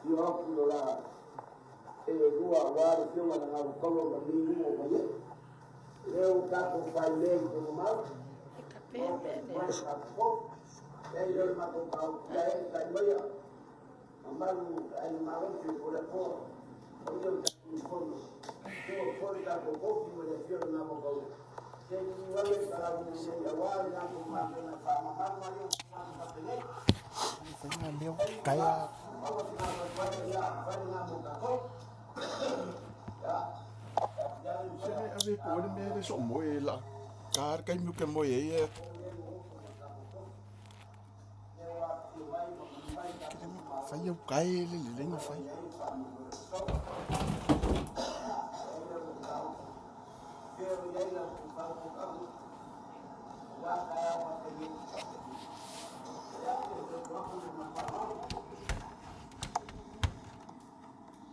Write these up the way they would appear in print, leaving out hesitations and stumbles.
Afio atu lo la e lua aua le afioga i le Galukaua ma lenei nuu o Vaiee. Lea ua tatou failea i Tonomau, maota i tumai le tatou fono. Leai lea o le matou taofi, ia eetai maia mamalu le Aiga Malosi o Toleafoa, paia o le Taitoifono, ua foi le tatou kofi ma le afio o le Galumatua. Se i liliu ane le Talalelei aua le tatou galuega e faamamalu ai le mamalu faapenei. Maua se gafaifai, ia fai lena mo tatou. Se le ave po o le mea le soo moe la ka le taimi ou te moe ai e fai au kae le lelei na fai.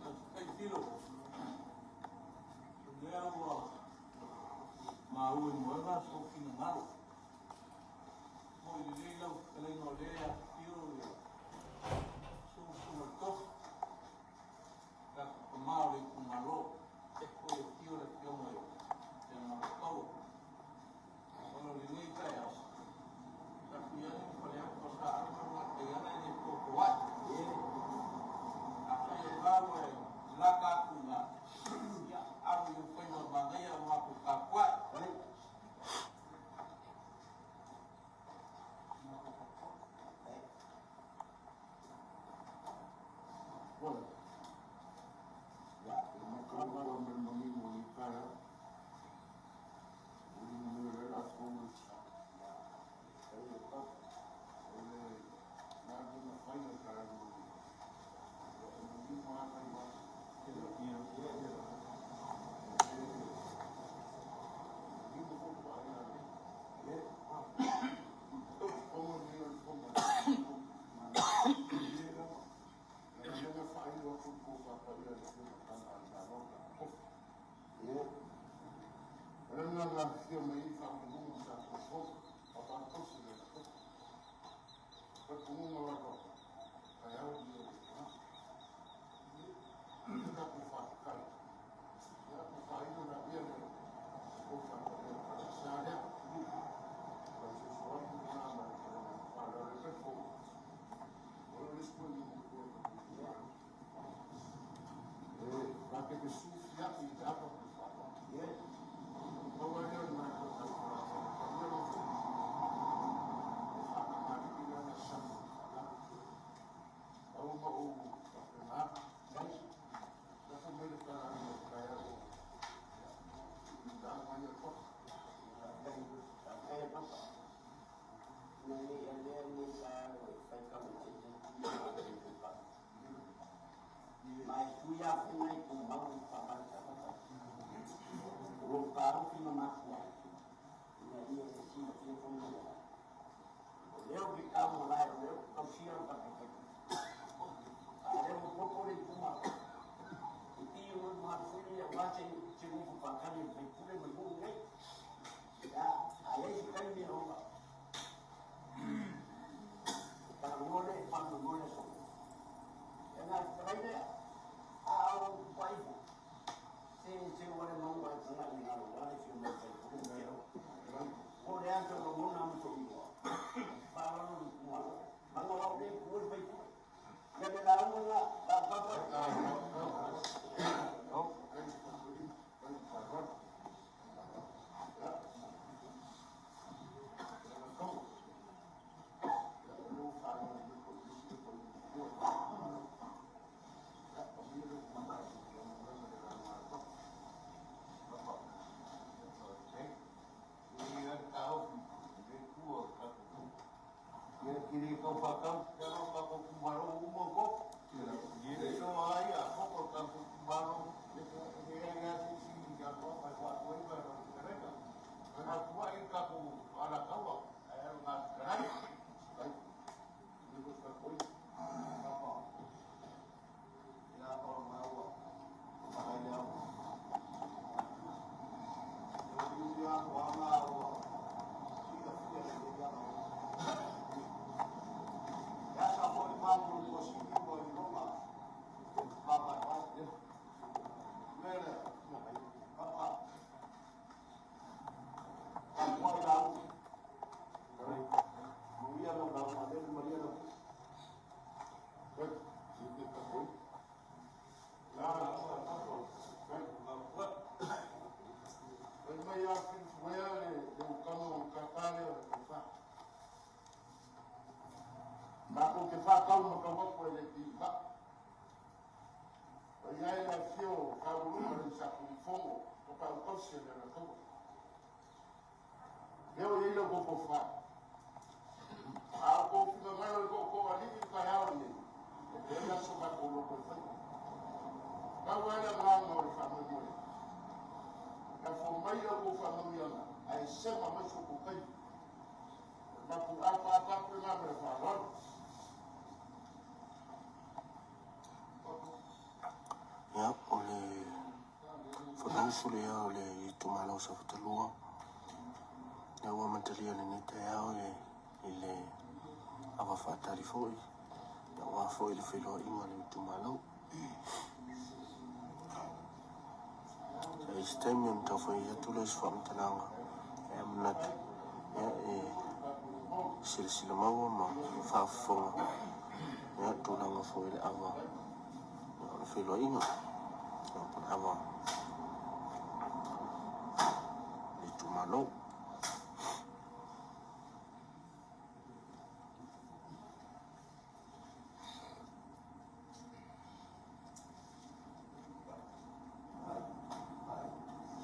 Faafetai Filo, o lea ua maua i moega sou finagalo. Moi lelei lau fetalaiga o lea e afifio le susu o le tofi, tatou tama o le itumalo, e foi afio le afioga ia Galutaua. Ona o lenei taeao, sa fia ane Faleata o Saaga ma Gataiala e le popo ai. Afai o lena ua e laka atu i ina, ia alo i ou faiva manaia o matou tapuai. Ia, e matau lava ma le manino o lenei taeao, e uiga mai o lea o le a fou le sa. O le galuega fai a le Talalelei, ia e manino lava nai vasa. E manino foi le vaaiga a le Fono lenei o le Fono a itumalo. Leaga o lea na faailo atu le tofa paia a le Afioga i le Tama a le Malo le tatou tofi. O le ala lena na afifio mai ai faatonuga ma tatou fono, faapatosi le tofi. Talitonuga lava, taeao lenei o le tagata. O le tatou faafetai, ia ua faailo le avea le tofa paia i le sa lea. O le soso atu lena ma le faaaloalo. E talitonu, o le isi foi matua o le tatou itumalo. E ta te fesufiai i le ava ma le faaaloalo. Pau lava lea o le matou tautuaga, paia lau Afioga, e faatamalii lana sami o le faalalo. Ia e afio Faauluuluga le Sa Tulifono o Pautausi o le Alataua. Lea ua i ai lau totofa. A o tou finagalo i tootooalii i le taeao lenei, e leai la so matou loto e faia. Tau lava le agaga o le faamoemoe, lafo mai la outou faamanuiaga ae sema mai so outou taimi. O le matou apaapa atu lena ma le faaaloalo. Ia, o le Fonousu lea o le itumalo o Safata 2. Lea ua amatalia lenei taeao i le ava faatali foi, aua foi le feiloaiga o le itumalo. Sa i ai se taimi ona tau fai atu lea o se faamatalaga, ae manatu, ia, e silasila maua ma faafofoga, ia, tulaga foi i le ava o le feiloaiga, ia, po o le ava o le itumalo.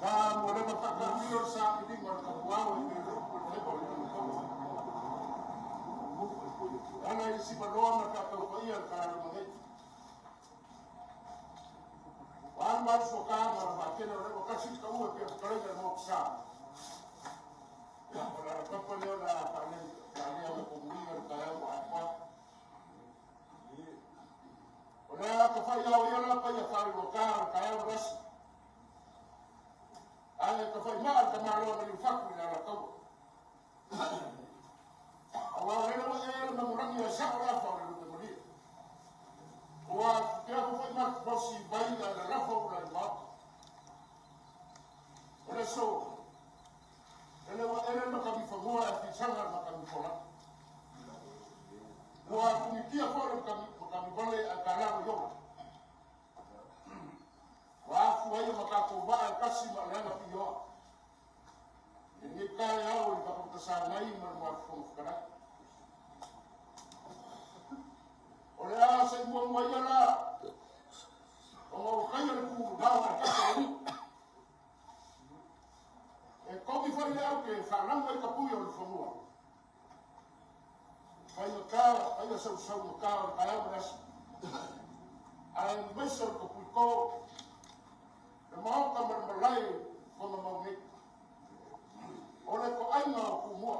Sa ua leva faatamilo le sailiga o le tapuao i le upu i le faiva o le Alataua. Ala i le sivaloa ma le faataupaia le taeao nei. Ua a malu suaká ma le vaatele o le ua tasi le taua pea fetalaiga le Maota sa. Ia, o le alapapa lea o le a faalea ma tomuiga le taeao ua atoa. O le a tafai ao ia la paia faailoka o le taeao le asi. Ae tafai maa le tamaloa na liufatu i le Alataua. Aua o lele ua ea le manulagi a sao le afa o le lupe malie. Ua teafu foi masi vai a le lafa ula i maota. O le aso, ele ua ele makami fanua e fisaga le makami fola. Ua tumitia foi le makami vale a kalalo i ola. Ua afu ai o matatou vaa e tasi ma le aga pioa. E nei tae au i whakaputasangai ma le Fofoga Fetalai. O le a se mua mua ia la, o ngau kaia le kūlulao a le kasa o E komi fai le au ke whaalanga i kapui o le whanua. Fai ngā fai ngā sau sau ngā o le taeao ma le aso. Ae maise o le kapui kō, le maoka ma le malae kona mau nei. O le toaiga o Tumua.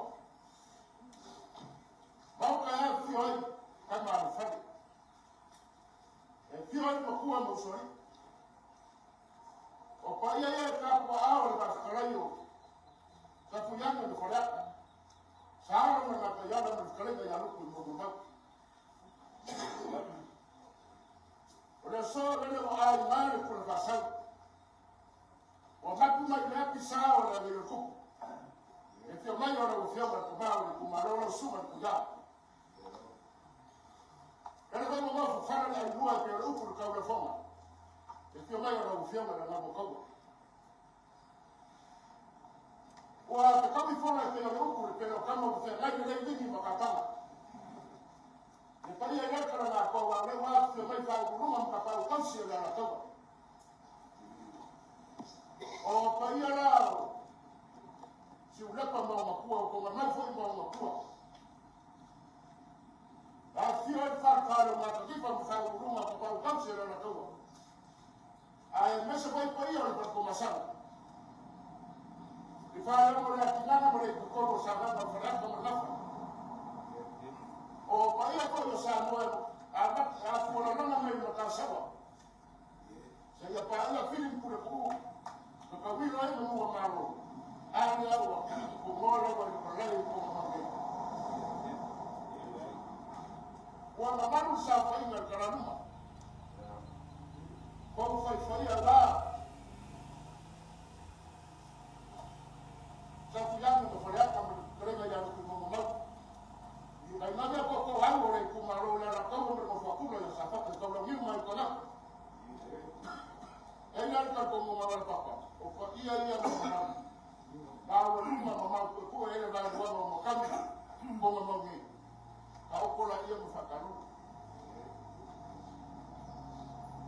Maoka e afio ai tama a le fale. E afio ai matua ma usoalii. O paia ia e tapuaao le vaafetalai o Safuiaga ma Faleata. Sa alo ma Gataiala ma le fetalaiga ia Lupu i Mogamau. O le aso lele ua aiga le pule faasau. Ua mapu mai le api sa o le avei o le tupu. E fia mai o lau afioga le tamā o le itumalo lau susuga i le Tuiā. Lele foi ua maufafala le ailua e pei o le upu i le taulafoga. E fia mai o lau afioga le Navokau'a. Ua fetaui fola e pei o le upu i le pele o tama ua feagai lelei ligi ma kataga. Le paia i laka la atoa ua lea ua afifio mai faauluuluga ma tapaau tausi o le Alataua. O paia la o Siulepa ma o matua o Togamau foi ma o matua. Afifio ai le falefa o Matatifa ma faauluuluga ma tapaau tausi o le Alataua. Ae maise foi paia o le Faletuamasaga. Le faaleogo o le Atinaga ma le Itutolu o Sagaga o Faleata ma Nafa. O paia foi o Samoa a fualalana mai le Matasaua. Seia paia Fili ma Puletuu. Na tauilo ai manua malo. A lea ua kumoa lava i le palai i Togamau nei. Ua mamalu le saofaiga i le talaluma. Kou faifaia la Safuiaga ma Faleata ma le fetalaiga ia Lupu i Mogamau. Tainane tootooau o le itumalo o le Alataua ma le Nofoatula ia Safata i Taulauniu ma Aitalafu. E i ai le talitonuga o le papa, o paia ia ma mamalu. Maualuga ma maupuepue ele vaeluaga o makani Togamau nei. Taoto laia ma faatalulu.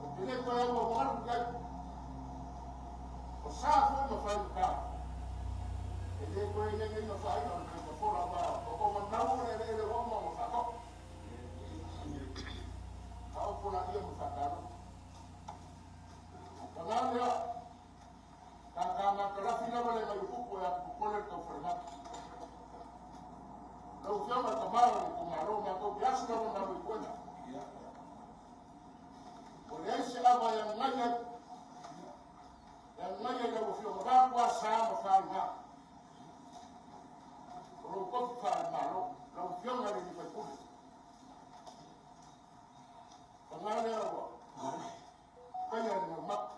Ou te E le toe auaugalu i ai. O sa foi ma faigata. E le toe eneneina faaina o le taitafola aua o manau o le eleele ua uma ona faatoa. Faaopo laia ma faatalofa. Paga lea, tatamatalafi lava le Vaiupupu e atupopole le taufalemata. Lau Afioga i le Tama o le itumalo, matou te asu lava malu i puega. Ua leai se ava e agai ai, e agai ai lau Afioga, vaeatu lava sa ma faiga. O lou tofi faale-Malo, lau Afioga i le sui usufono. Paga lea ua faia le gaumata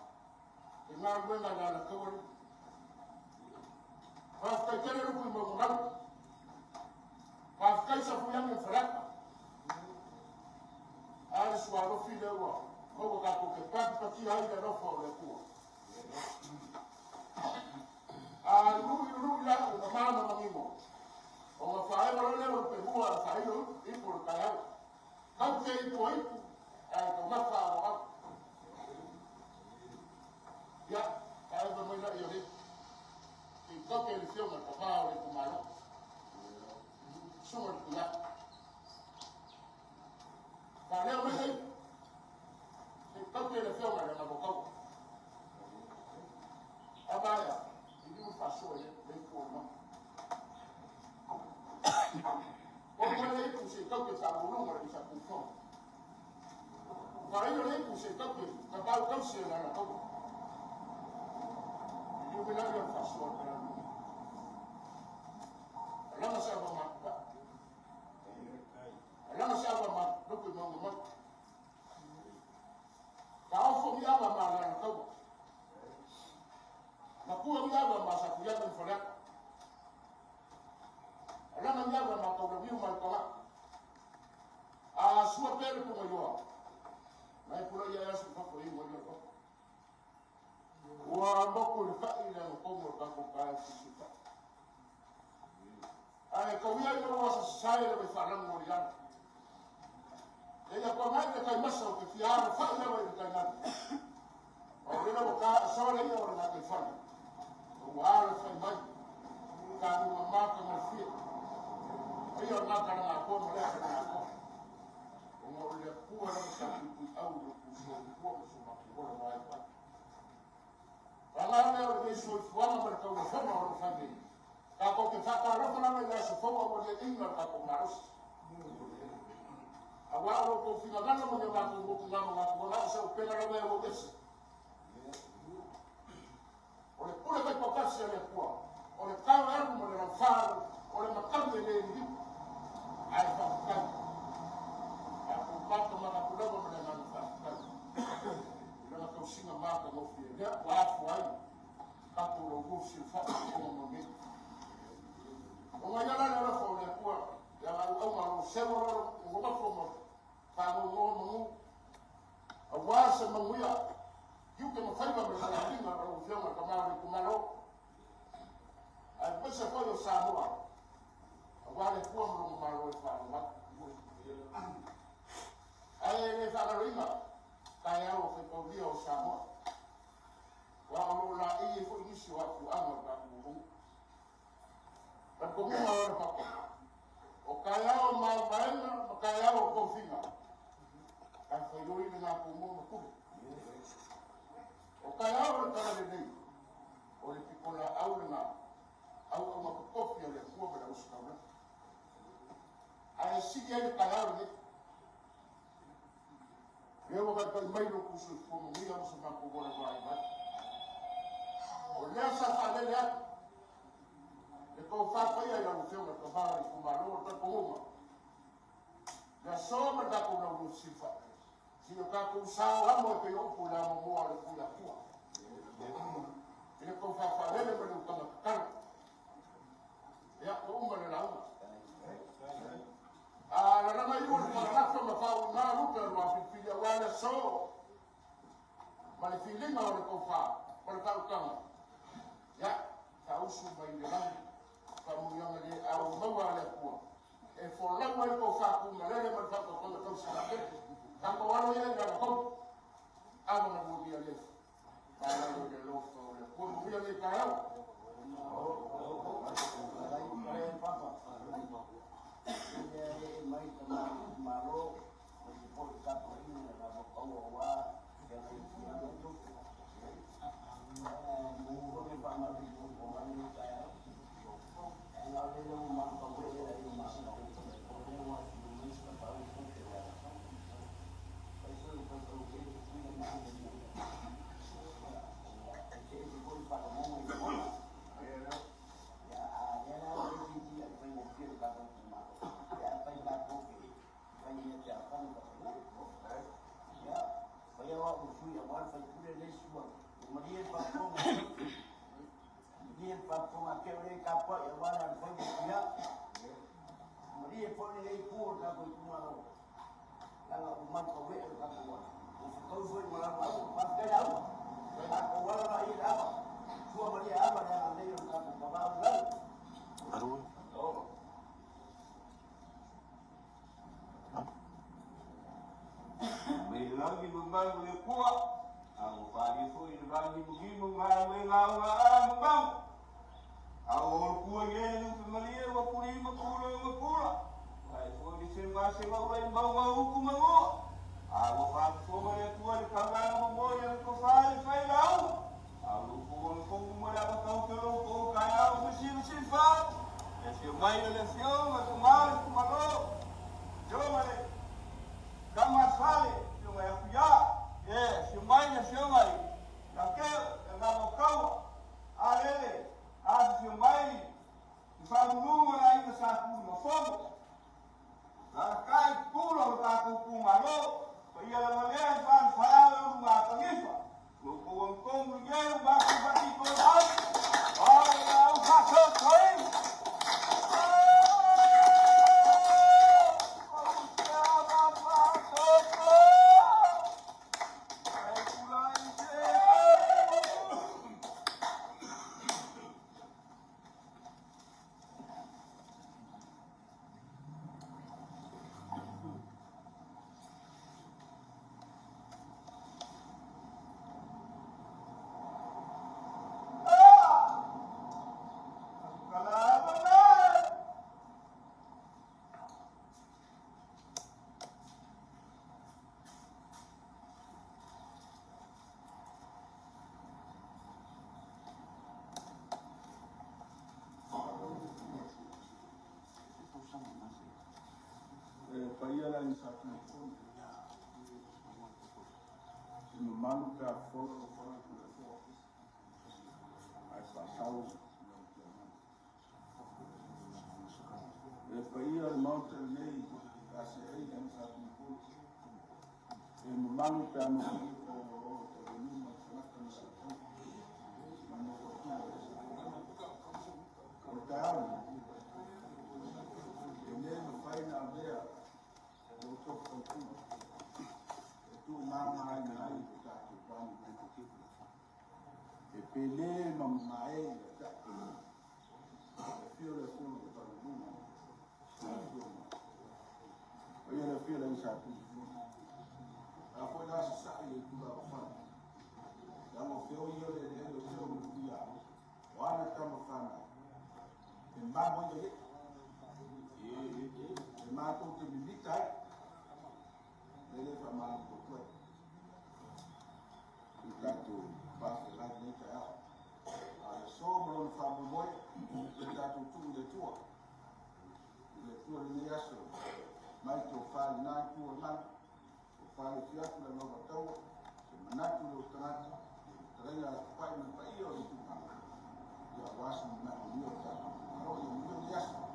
i galuega a le Alataua. Faafetai tele Lupu i Maugalu. Faafetai Safuiagi ma Faleata. A le sualofi lea ua maua tatou te patipatia ai le alofa o le Atua. A lui lui la o mama ma manino. O nga faaewa loa lea o le pehua a faailo ipu o le taeao. Kau te ipu o ipu, ae taumafa a o au. Ia, faaewa mai la ia le. I kau te le fioga tama o le itumalo. Suga le tuia. Faaleo mai le ipu. Se kau te le fioga le ngavokau. Amaea, i limu faasoa i le ipu o le mama. O mai le ipu se kau te faamuluga le isa kufoga. Faailo le ipu se kau te kapau kausi e lana kaua. I limu la ia le faasoa le lana. Alanga sa ava matupa. Alanga sa ava matupa i maunga mai. Ka ofo mi ava ma lana kaua. Makua mi ava ma sa kuiaga i faleata. Alanga mi ava ma kaulamiu ma le kala. A sua pere punga ioa. Mai pula ia asu fafo i mo ia fafo. Ua moku le fai le komo le kako ka sisi fa. Ai kau ia i mo sa sai le me whalangu o liana. E ia kua ngai le kai masa o te fiara fai lewa i le kai nani. O le lawa ka sola ia o le ngā kai whai. O ua ala whai mai. Ka nunga maka ngā fia. O ia o ngā kara ngā koa ma lea kara ngā koa. O ngā o le kua lama sa pui au le kuso kua ma so maki ola wai wai. Ka ngā lea o le soifuaga ma le taulafoga o lo fai nei. Tatou te faatalofa lava i le aso fou aua le inga le tatou malosi. Auā o lo tou finagalo ma le matou motuga ma matou o sa upega lava e ou ese. O le pule faipatasi a le Atua, o le tao e alu ma le laufā, o le matagi e le liliu. Ae faafetai. Tatou matamagatu lava ma le agaga faafetai. I lana tausiga matagofie lea ua afua ai tatou laulua silafai i mau nei. O ngai ala le alofa o le Atua, ia auauna o lo seua lo nonofo ma fagogo manu. Aua se manuia, iute ma faiva ma le malaliga o lau Afioga i le Tama o le itumalo. Ae maise foi o Samoa, aua le Atua ma lona Malo e faalogologo. Ae le faagaloina taeao o faitaulia o Samoa. Aua o lo o laei ai foi nisi o afuaga o le tatou atunuu. Talitonuga o le papa. O taeao mavaega ma taeao o tofiga. Ka whaioi le ngā pōmua ma pule. O taeao o le tala lelei. O le piko la au le ngā. Au au ngā totofi o le Atua ma le ausitaula. Ae sili ai le taeao lenei. Lea ua taitai mai lo kusu i fua manuia ma sa matou ola vaivai. O lea sa faalele atu. Le tofa paia i lau Afioga i le Tama o le itumalo o le talitonuga. Le aso ma le tatou laulu silafai. Si o tatou sao amo e pei o upu i le amomoa o le pui Atua. I le tofa faalele ma le utaga tatalo. Ia, ua uma le lauga. A lalaga iu o le falalafo ma faauiga lupe o le wafilifili aua le aso. Ma le filiga o le tofa o le faautaga. Ia, faausu mai le lagi. Faamanuiaga le ao maua a le Atua. E folau ai le tofa tumalele ma le faatautaga tausi faatele. Tatou alo ia i lalo tonu. Ava manuia le fa'aaloalo i le alofa o le Atua. Manuia lenei taeao. Alu. Alu. Mai lagi mamalu le Atua, a ua faaalia foi i le vagimugimu galuega aoga mamau. A o holokua i e le nupe malie ua pulima pulo ma pula. Ai foi le seugasega ula i mauga upu ma goa. A ua faafofoga le Atua i le taulaga momoli a le tofa i le failauga. A o lo outou alofou ma le avatau te lo outou taeao fesilisili fa. E afio mai le afioga tama le tumalo. Afioga le tama fale, afioga ia Kuia. E afio mai le afioga i Lakeo, le agaga o taua. A lele, afifio mai i faaluluga le aiga sa Tulimafono. Lalatai pula o le tatou itumalo. Paia lava lea i falefa le uluga tanifa. Lo outou agatonu i e ua matou faatitono ai. Ao le laau faatoatoaina. E paia la i sa Tulimafono. E mamalu pe a fofola o fola Tulafono. Ae faasau lau Afioga. E paia le Maota lenei pe a seei i sa Tulimafono. E mamalu pe a nofoia o o taualuma le tagata ma sa ma nofo tua. O le taeao lenei, e le mafai ona avea lou tofi faipule e tuumamaina ai le tatou Palemene. E pele ma mamae i le tai. E afio le afioga i le Faauluuluga, le afioga. O ia le afio le sa Tulimafono. A foi la sasa'i i le tulaga fale. Leaga o feo ia o le eleele o feo o le ia. O ana tama fanau. E mamo ia ie. E matou te mimita ai. Le le faamalo atu ai. I tatou faafeagai lenei taeao. A le aso ma lona faamoemoe, le tatou tuu i le Atua. I le Atua lenei aso, mai tofa i lena itu o le malu, tofa le fiatu le mauvataua, se manatu i lou tagata, fetalaiga a tupai ma le paia o le itumalo. Ia aua se lumanai manuia o le tatou itumalo. Ia manuia lenei aso.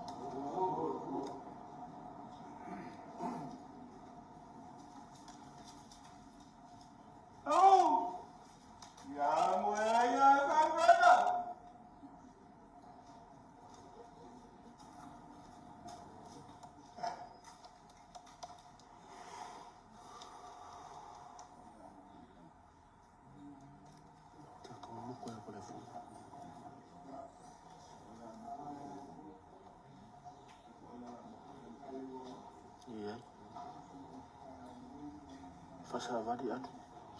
Oh! Ya mo ya ka. Tatou muku e ko le fu. Ia. Fasavali alu.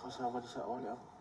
Faasavali sao lava le ava.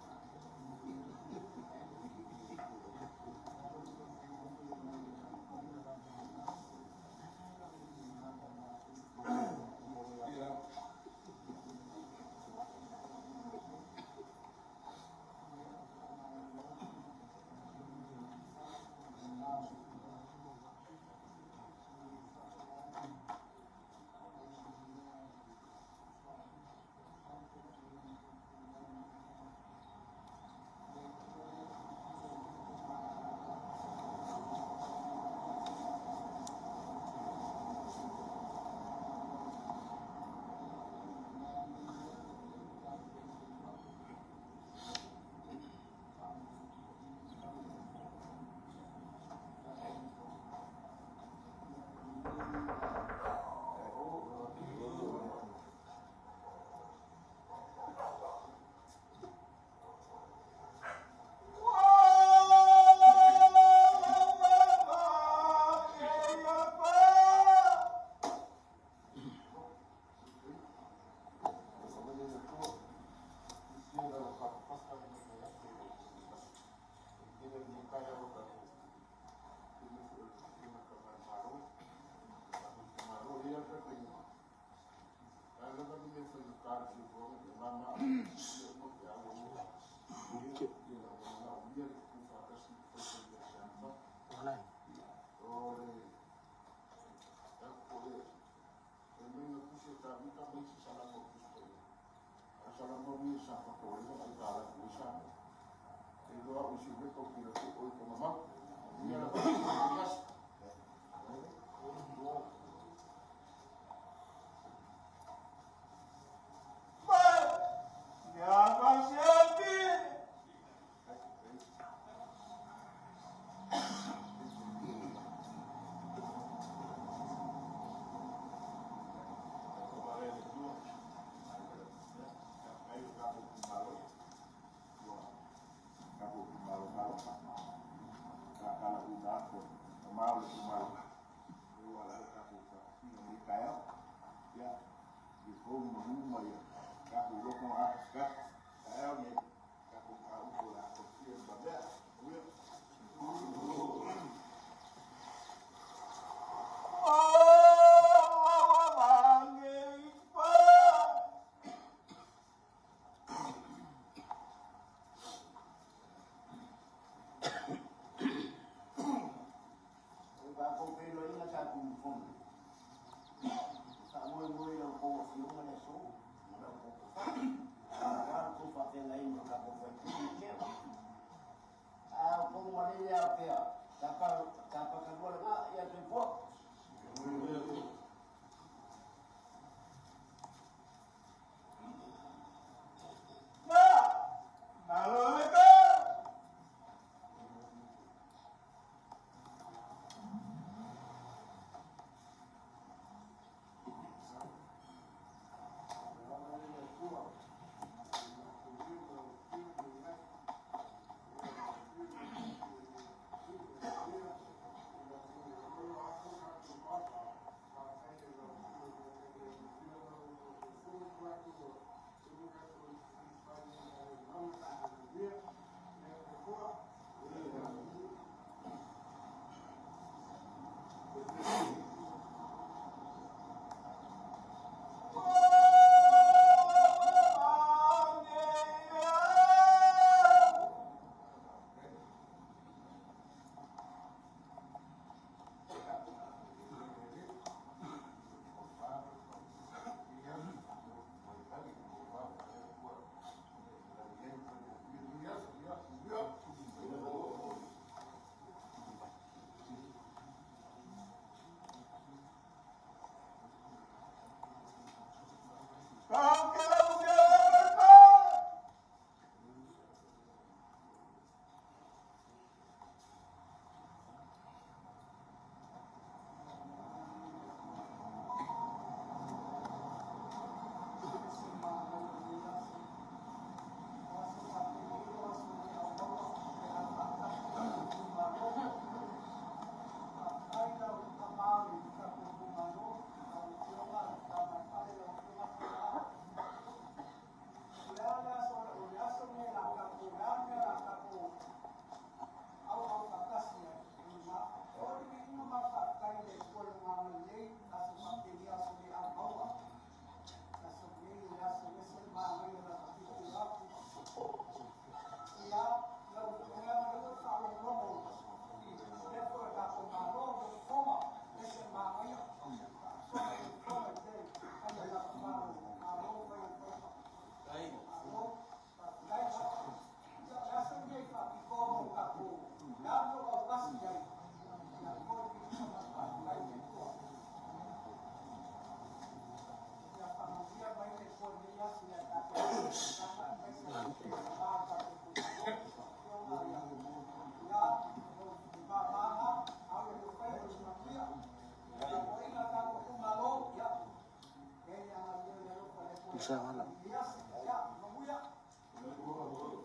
Sagala.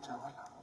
Sagala.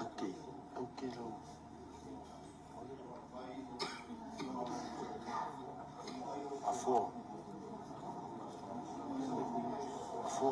Okay, okay lau. Afo. Afo.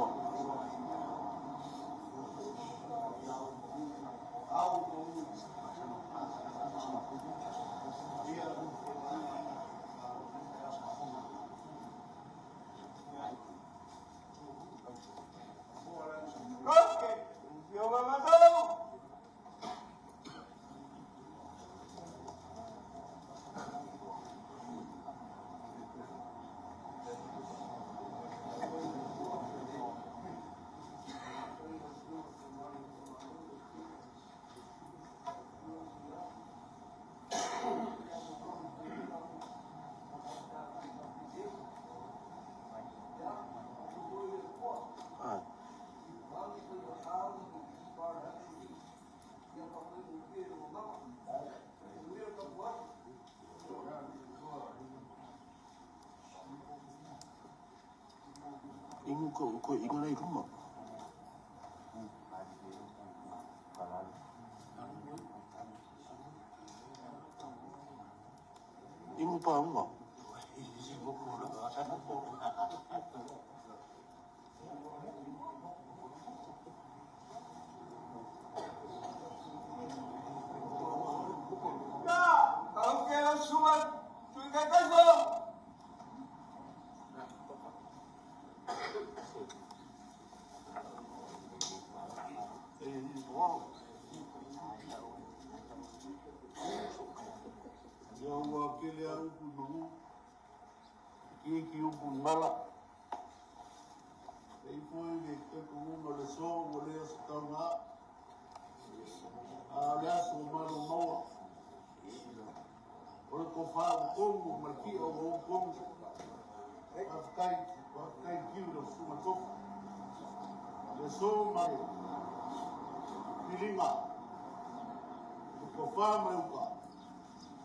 Ah. Ingu ko ko ingu nei ruma. Ingu pa unga. Ia ua kele au ku nu'u, ki upu mala. E ifo i le talitonuga o le aso ua le aso taugā, a o le aso malo maua. O le tofa ua tonu ma le ti'a ua ou tonu. Faafetai, faafetai i le tiu i lau susuga tofi. Le aso ma le filiga, le tofa ma le uta,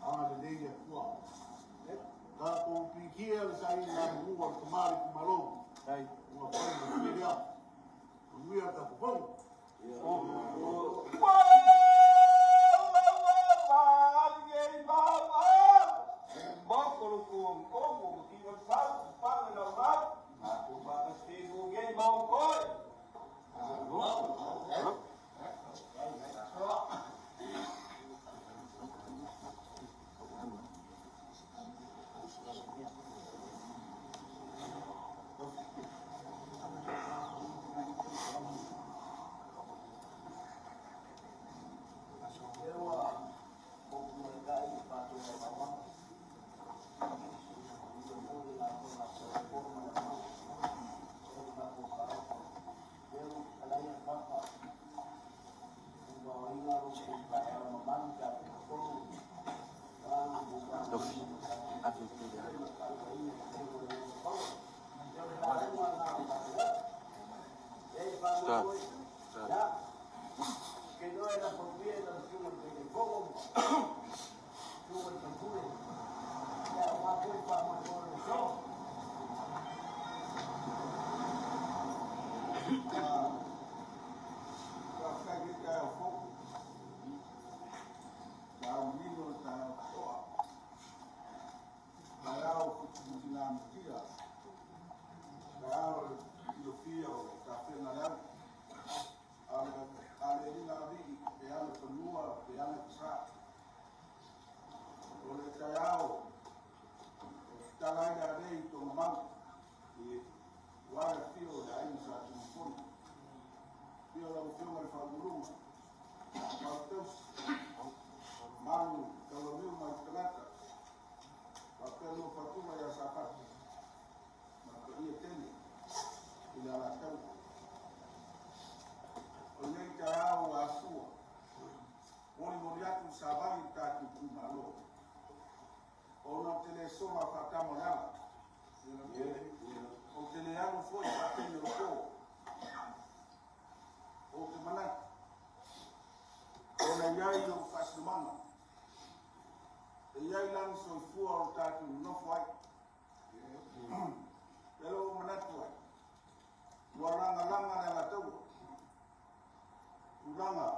agalelei le Atua. Tatou piitia le sailiga manu a le tama o le itumalo. Ona faigofie lea. Manuia le tatou Fono. Tofi, ave pele. Start. Start. Faafetai i le taeao fou. Taeao mino, taeao toa. Taeao futifutigamatia. Taeao le filofia o tafega le au. A le alii pe ana fanua pe ana sa. O le taeao o fetala ai le alei i Togamau. Ua le afio o le aiga Sa Tunumafono. Afio lau Afioga i le Faauluuluga, Mautausi, Malu Taulaniu mai Tagata, faapea lua fatuga ia Safata, ma paia tele i le Alataua. O lenei taeao ua asua, molimoli atu le savali i le tatou itumalo, ona ou te le sola faatama o le ala. Ou te le alu foi faatene o le po. Ou te manatu, ona i ai ou faasinomaga, e i ai lagi soifua o le tatou nonofo ai. Lea ua manatu ai, ua lagalaga le Alataua, tulaga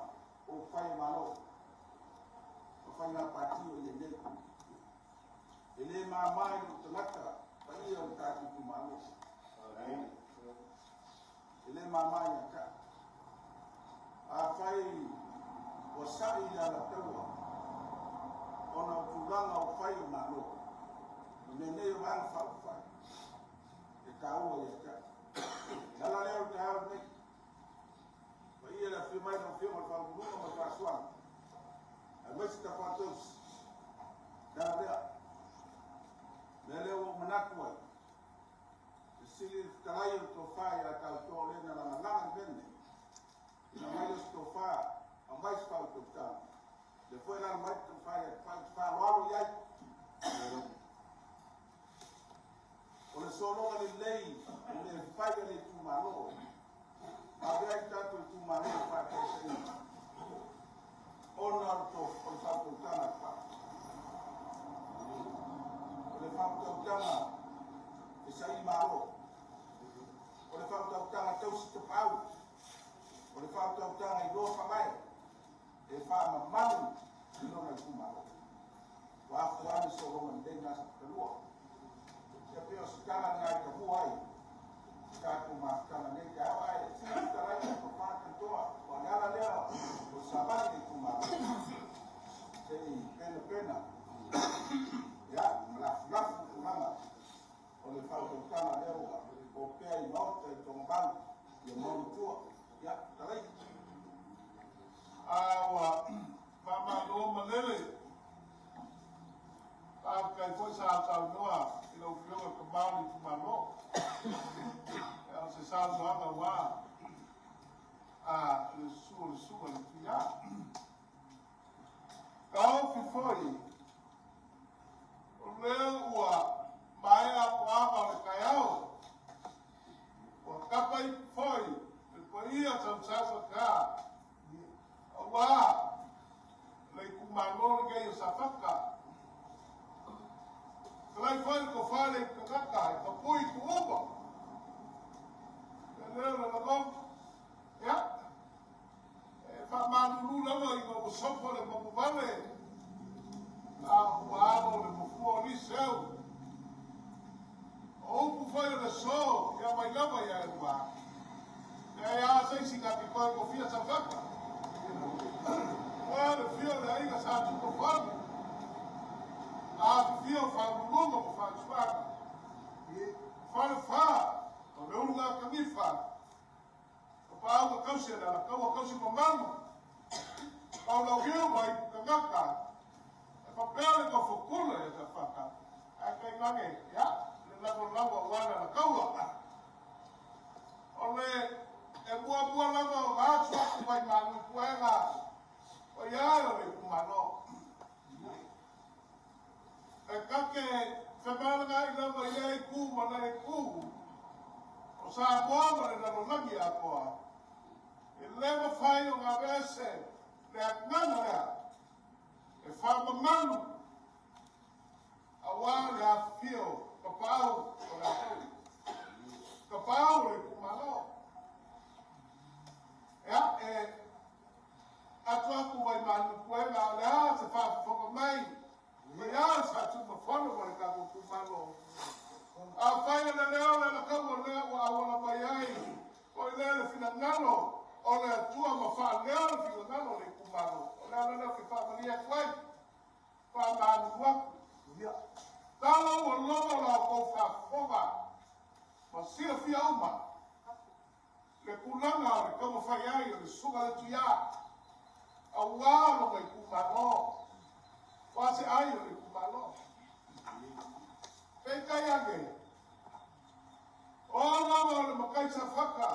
o fai e malo, o faiga pati o i ai nei. E le mama i lou tagata paia o le tatou itumalo. E le mama ia te au. Afai ua sa'i le Alataua ona o tulaga o fai o Malo, o mea nei o Vaega Faaupufai, e taua ia te au. O le ala lea o le taeao lenei. Paia le afio mai lau Afioga i le Faauluuluga ma le Faasuaga, aemaise Tafaatausi. Le ala lea. Mea lea ua ou manatu ai, e sili le fetalai o le tofa ia tatou o lea na lagalaga le mea lenei. Ina mai lea o se tofa, aumai se faautautaga. Lea foi e lalo mai le tofa ia te faaaloalo i ai. O le sologa lelei o mea fai a le itumalo, ma avea ai tatou itumalo i faataitaiga, ona o le faautautaga a le Papa. O le faautautaga e saili malo. O le faautautaga tausi tapaau. O le faautautaga iloa faavae e faamamalu i lona itumalo. Ua afua ane sologa lelei na kalua. Ia pei o se tala lena e tamua ai tatou mafutaga nei taeao, ae sili fetalai o tofa taitoa, o le ala lea o savali le itumalo. Se i penapena, ia, ma lafulafu tulaga o le faautautaga lea ua opea i maota i Togamau, ia maonitua. Ia, talai. A ua faamalo malele. Faafetai foi sa saunoa i lau Afioga tama o le itumalo. O se saunoaga ua a le susu o le susuga i le Tuia. Taofi foi tausi e le alakaua tausi mamalu. Laulauiu ma ipu tagata e faapea le nofo kula ia Safata ae tainane ia le lagolago aua le alakaua. O le e muamua lava ona atu atu mai malu i puega o ia o le itumalo. E kake femalagaai lava i lea itu ma lea itu o Samoa ma le lalolagi atoa. E le mafai ona aveese le agaga lea e faamamalu auā le afifio tapaau o le atou tapaau o le itumalo. Ia e atu atu mai malu puega o le a se faafofoga mai ia sa tumafono ma le tatou itumalo. Afai o le leo le lakaua lea ua auala mai ai o i lea le finagalo o le Atua ma faaleo le finagalo o le itumalo. O le ala lea ou te faamalie atu ai, faamalulu atu. Tala ua logo la outou faafofoga ma silafia uma le tulaga o le taumafai ai o le susuga le Tuiā auā lona itumalo o a se ai o le itumalo. Peitai ane, o lava o le matai Safata,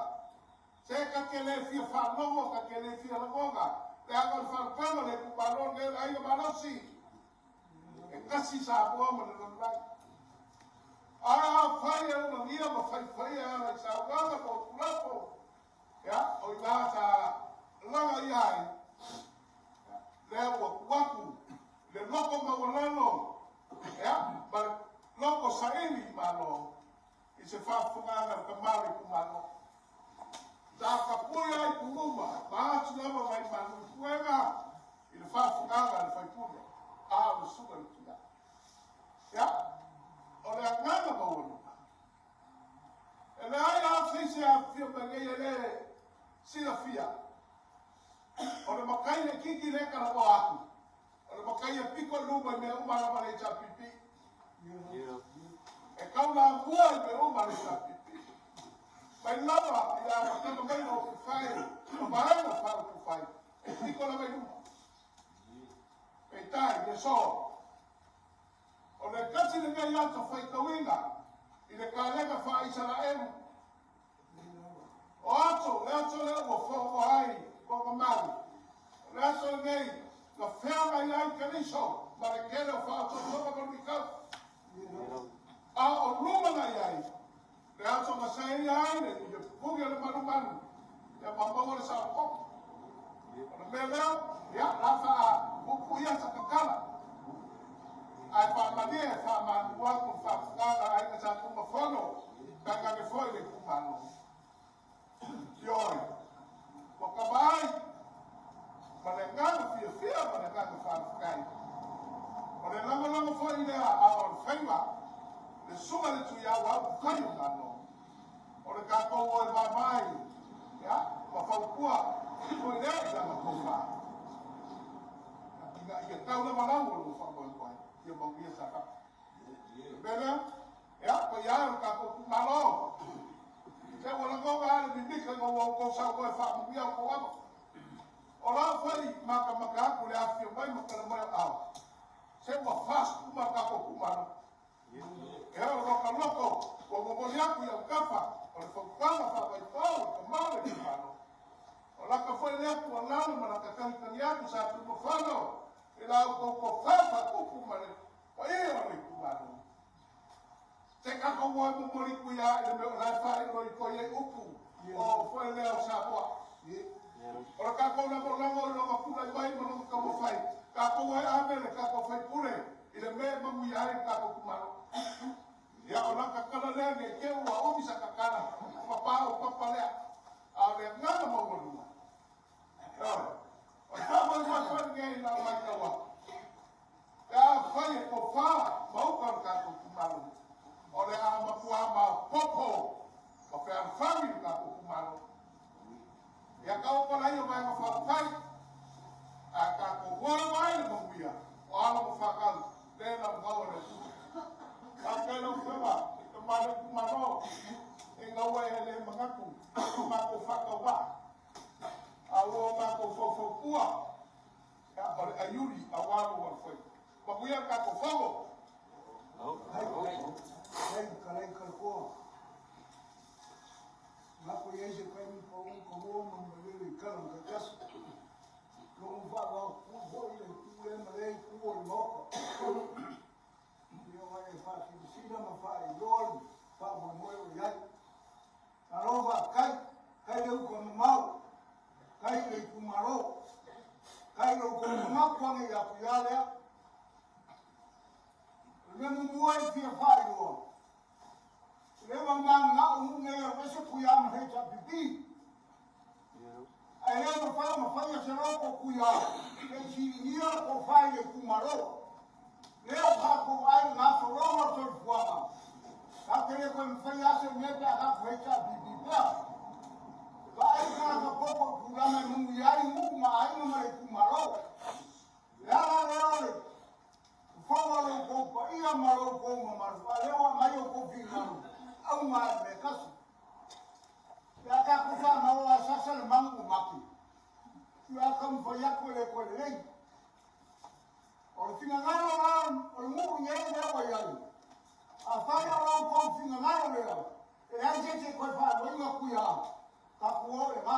se ta te le fia faalogo, ta te le fia lagona, leaga o le faalupega o le itumalo lenei o le aiga malosi, e tasi Samoa ma le lalolagi. Ae afai e ulagia ma faifaia e ala i saunoaga ma upu lafo, ia, o i ina sa laga ia ai, lea ua tuu atu le loto maualalo, ia, ma le loto saili i Malo i se faafofogaaga a le tama o le itumalo. Sa tapui ai puluma ma atu lava mai malu i puega i le faafofogaaga a le faipule a o le susuga i le Tuiā. Ia, o le agaga maualuga, e leai lava se isi e afifio mai nei e le silafia, o le matai laitiiti lea e talanoa atu, o le matai e pito i luma i mea uma lava a le HRPP. E taulamua i mea uma a le HRPP. Mai lava i le amataga mai o upufai, o vaega faaupufai, e pito lava i luma. Peitai, le aso, o le tasi lenei aso faitauina i le kalena faa-Isaraelu. O aso, le aso lea ua foafoa ai toaga. O le aso lenei na feagai ai Keriso ma le tele o faaosoosoga ma luitau. A o luma na i ai, le aso na saia ai le pupuni o le malumalu, ia maua le saolotoga. O le mea lea, ia, la faapuupuia sa tatala. Ae faamalie e faamalu atu le faafofogaaga a aiga sa tumafono, tainane foi le itumalo. Ioe, ua kava ai ma le agaga fiafia ma le agaga faafetai. O le lagolago foi lea a o le faiva, le susuga i le Tuiā ua upufai o Malo. O le tatou o e vaavaai, ia, ma fautua foi lea i lana tofa. Ina ia tau lava lau o lou faamoemoe, ia manuia Safata. Le mea lea, ia, paia e o le tatou itumalo. Se ua lagona lava le mimita ina ua outou saunoa e faamanuia outou ava. O lau foi matamata atu i le afifio mai ma tala mai o ao. Se ua fast uma le tatou itumalo. E o loto ua momoli atu i autafa o le fautuaga faavaifau i le tama o le itumalo. O lata foi lea tuualalo ma lata tagitagi atu sa tumafono i la outou tofa faatupu ma le paia o le itumalo. Se tatou o e momoli tuia i le mea o la e faailoilo i ai upu o foi lea o Samoa. O le tatou lagolago i lona tulai mai ma lona taumafai, tatou e ave le tatou faipule i le mea e manuia ai le tatou itumalo. Ia o lata tala lea nei te ua umi sa tatala, papa o papa lea. A o le agaga maualuga, o le faamoemoe foi lenei i lau matau atu. Pe afai e tofa ma uta o le tatou itumalo, o le a matua maopoopo ma fealofani le tatou itumalo. Ia taoto laia o vaega faaupufai, ae tatou o lava ai le manuia o alo ma fanau lea na maua le Atua. Faafetai lau Afioga i le tama o le itumalo, e ina ua e le manatu i matou faatauvaa. tatou faufautua, ia, o le aiuli aua lou alofaiva. Manuia le tatou Fono. Hei, kalai kalakoa. Nako i ai se kaimi pa u ka ua ma malele i kala ka kasi. Logo wha ku hoi le ku le ma le ku o le maoka. Ia wa e wha silisila ma wha e loa wha mo moe o iai. Alofa kai, kai le uka mamau, kai le itumalo, kai le uka mamau kuange ia ku ia lea. O le mea muamua e fia faailoa, le mamanga o nu nei o ese kuia ma HPP. Ae le mafai ona faia se loko kuia, le siligia ko fai le itumalo. Le o tatou ai le gasologa o le soifuaga. Ka te le koe mafai a se mea pe a tatou HPP pea. Vaai tagata popo i tulaga e manuia ai nuu ma aiga ma le itumalo. Le ala lea o le fofoga o lo outou paia ma lo outou mamalu, a lea ua aumai outou finagalo, auga lava i le mea e tasi. Pe a tatou fanau a sasa le magu ua mate, ia a taumafai atu e le toe lelei. O le finagalo la o le nuu nei lea ua i ai, afai o lo outou finagalo lea, e leai se isi e toe faaluaina Tuia, tatou o i lena.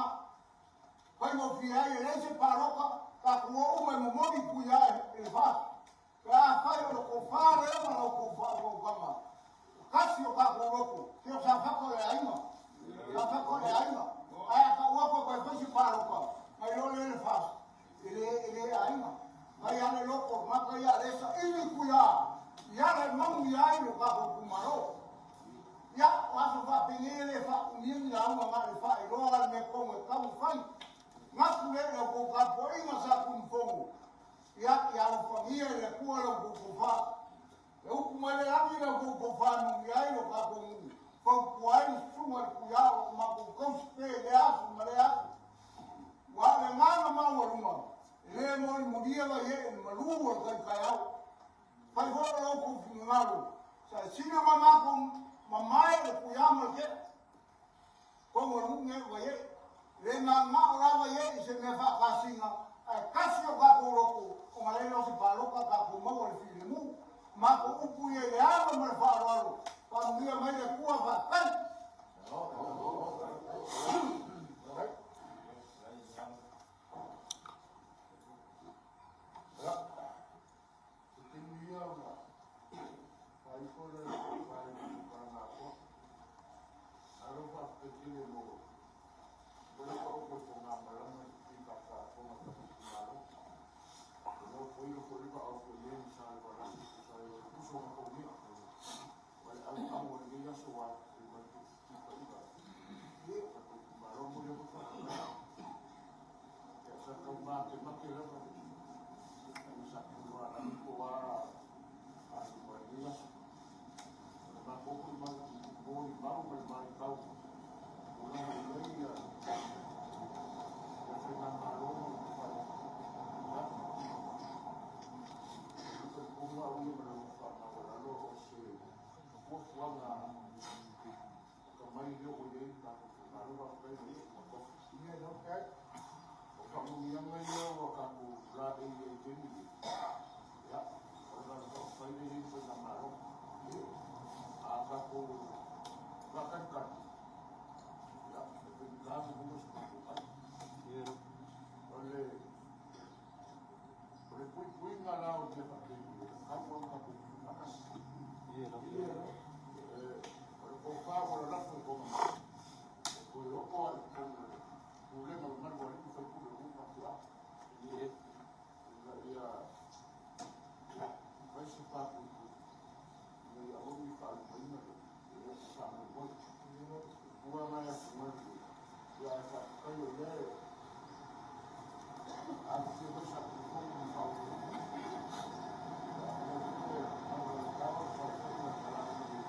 Faigofie ai, e leai se palota, tatou o uma e momoli Tuia i le FAST. Pe afai o le tofa lea ma la outou faautautaga, tasi o tatou loto, se o Safata o le aiga, Safata o le aiga. Ae a tau atu e toe fai se palota, nai lo lea le FAST, e le, e le aiga. Fai lava le loto o le tagata ia, o lea e saili Tuia, i ala e manuia ai lo tatou itumalo. Ia, o aso faapenei e le faaumia ni lauga na o le faailoa la le mea tonu e tatau ona fai. Manatu lea i la outou tapuaiga sa Tunufono, ia, ia alofagia e le Atua la outou tofa. E upu mai le lagi la outou tofa e manuia ai lo tatou nuu, fautua ai le susuga i le Tuia o lo o matou tausi pea i lea aso ma lea aso. Aua o le agaga maualuga, e le molimolia vaiee i le malu o le tai taeao. Fai foi o lo outou finagalo, sa sina ma matou mamae le Tuia ma le Tea. Tonu o le nuu nei o Vaiee. E le mananao la Vaiee i se mea faatasina, ae tasi o tatou loto, ona le lea o se palota tatou maua le filemu. Matou upu ia i le ava ma le faaaloalo, faamanuia mai le Atua, faafetai. Ia, se taimi ia ona faaifo lea i le tofa i le Palagaatoa. Malo faafetai tele mo le paopo i fogamalama i faafogafoga a le tatou itumalo. E nofoia foi le vaa o Fuaie ma Salevalasi e tusa ai o le uso na togia ma le auau o lenei aso ua afifio mai tipaiva le tatou itumalo. Momoli atu le faafetai. Ia sa tau matemate lava le sa tuloalagi po o a faaiuga i lenei aso. O le matou foi molimau ma le matau tulaga i ai ia faigamalo ma le fai. Ia, e talitonu au ia ma le loto faamaualalo o se fuafuaga atamai lea ua i ai le tatou faigamalo. Faafetai i lau Susuga Tofi. O faamanuiaga ia ua tatou laei ai i taimi nei, ia, o le vaega faaupufai lea e i ai le faigamalo. A tatou faatalitali, ia, e faigata ona maua se matou tali. O le puipuiga la o mea faapenei, e tatau lava ona tatou tutufaatasi. O le tofa ua lalafo i Toga, e toe oo lava i totonu o le pulega mamalu a alii ma faipule o nuu ma afioaga, ina ia fai se papuipui, ina ia aua ne i faalumaina le faamoemoe. Ua agai atu mai ia ae faafetai o lea e afifio mai sa tulifono ma faauluulu. Ia, o lea foi e malualetaua le saofaiga i talaane nei.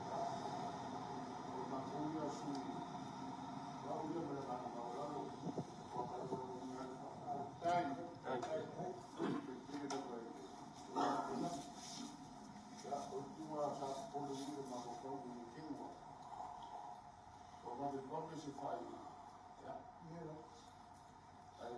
Ia, o le matou ia sui o au ia ma le agaga maualalo ua lagolagoina ai le faafetai. Faafetai lava i le tulaga. Ia, o le tulaga sa popole i le mafaufau i te i ua vavevave se faaiuga. Ia, ae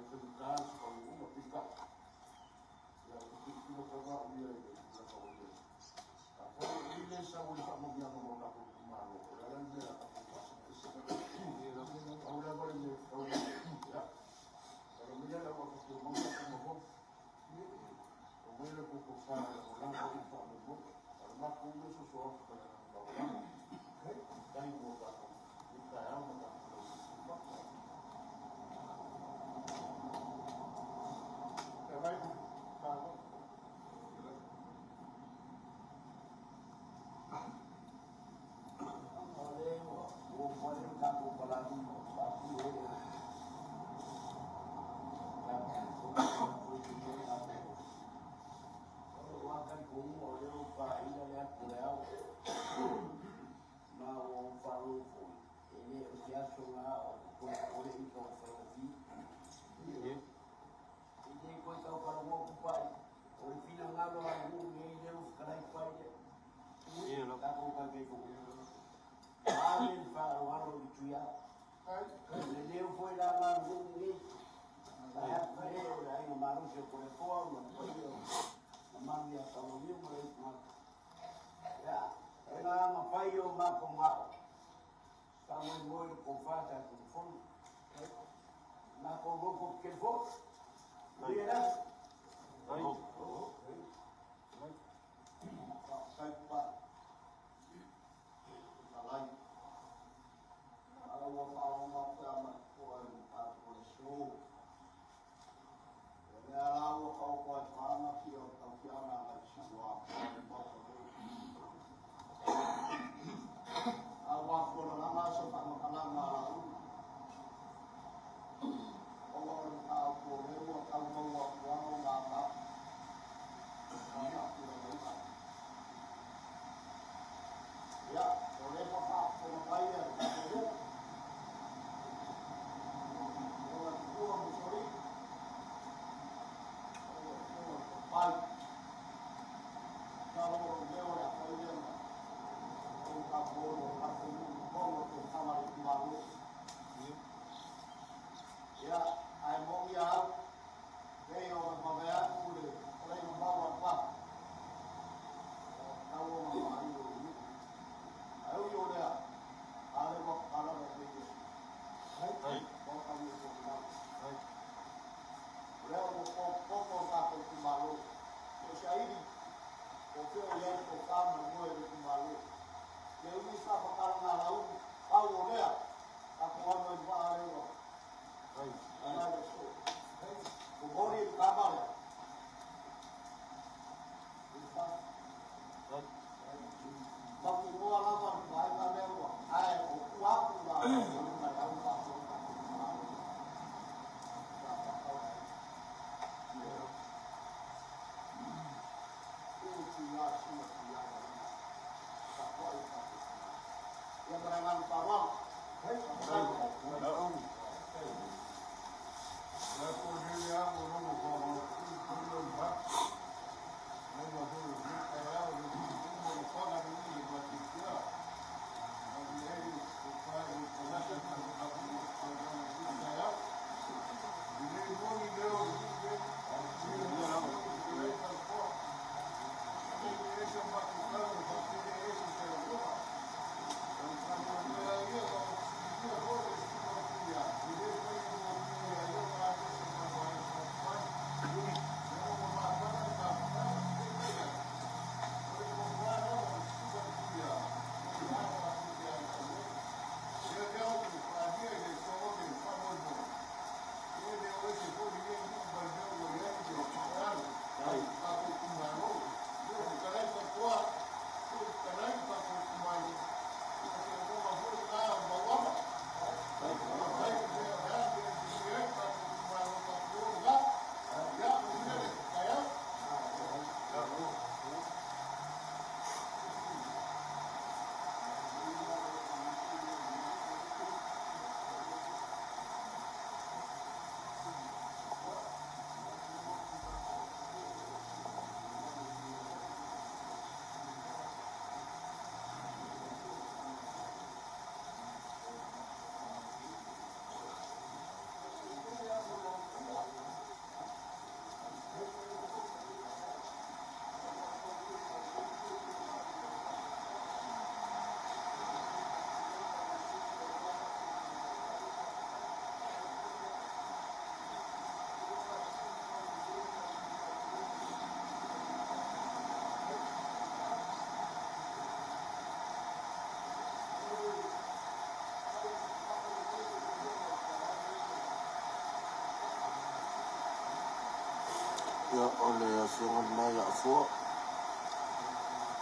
Ia, o le afioga lena ia Afua,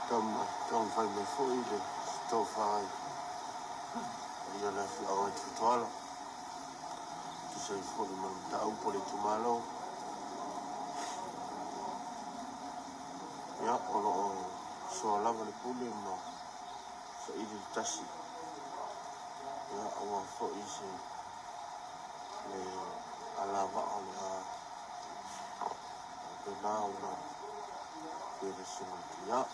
taumafai mai foi le tofa i paia o le afioaga i Tufitoala, tusa ai foi ma le mataupu a le itumalo. Ia, o lo o soa lava le pule ma saili le tasi, ia, aua foi se le alavaa o le a faapena ona vevesi mai. Ia.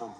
Tom.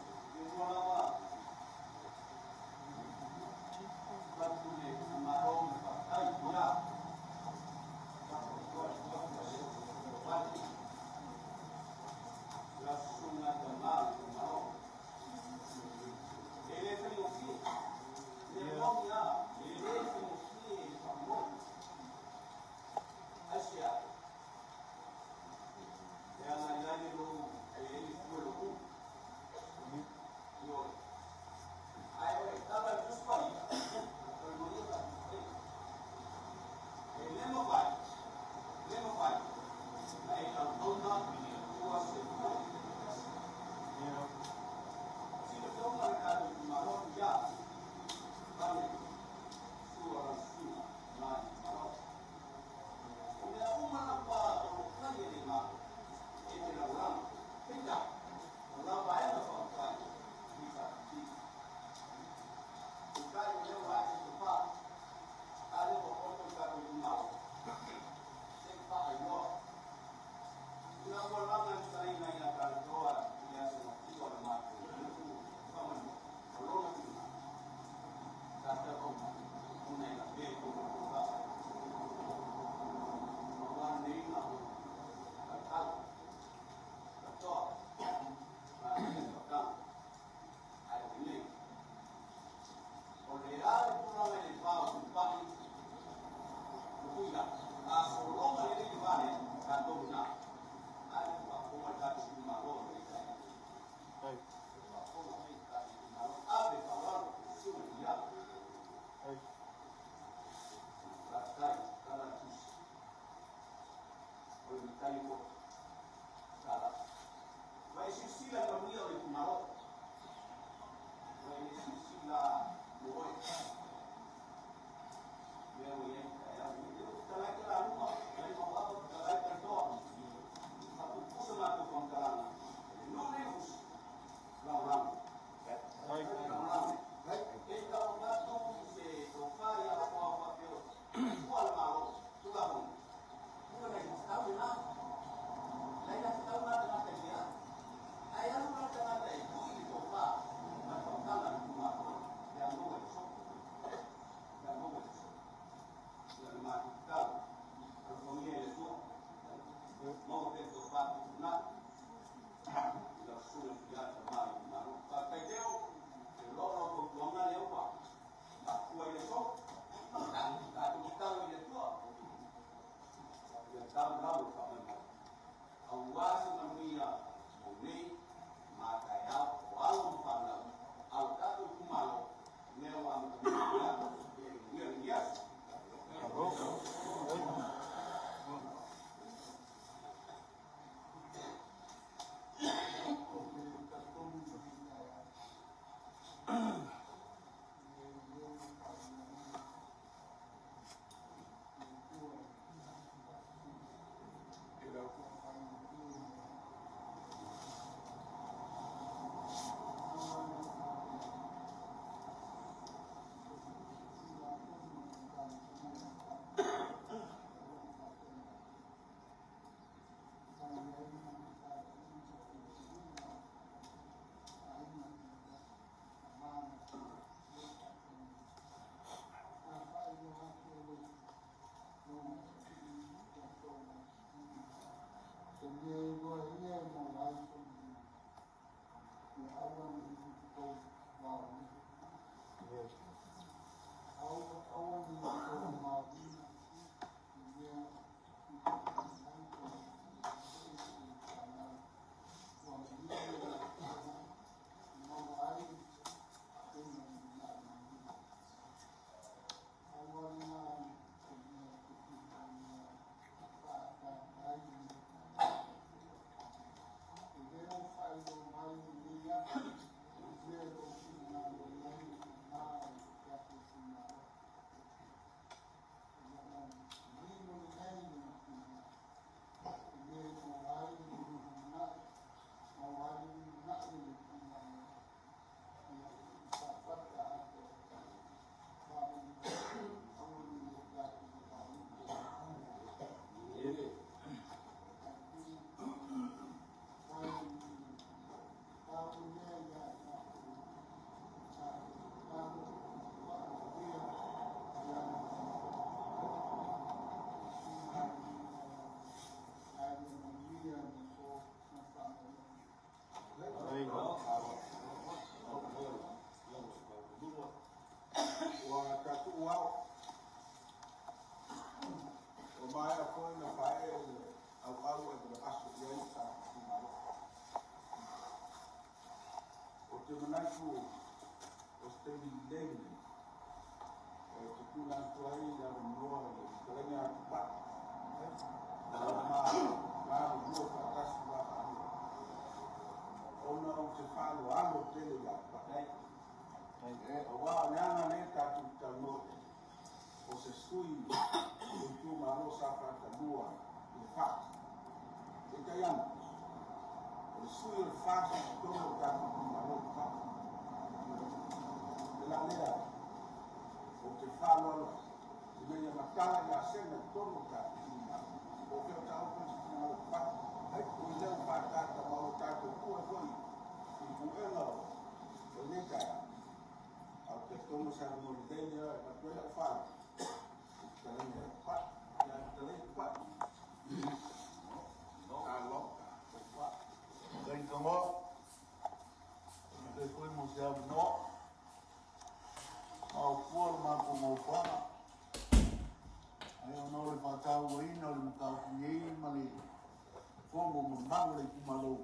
fono mamalu a le itumalo,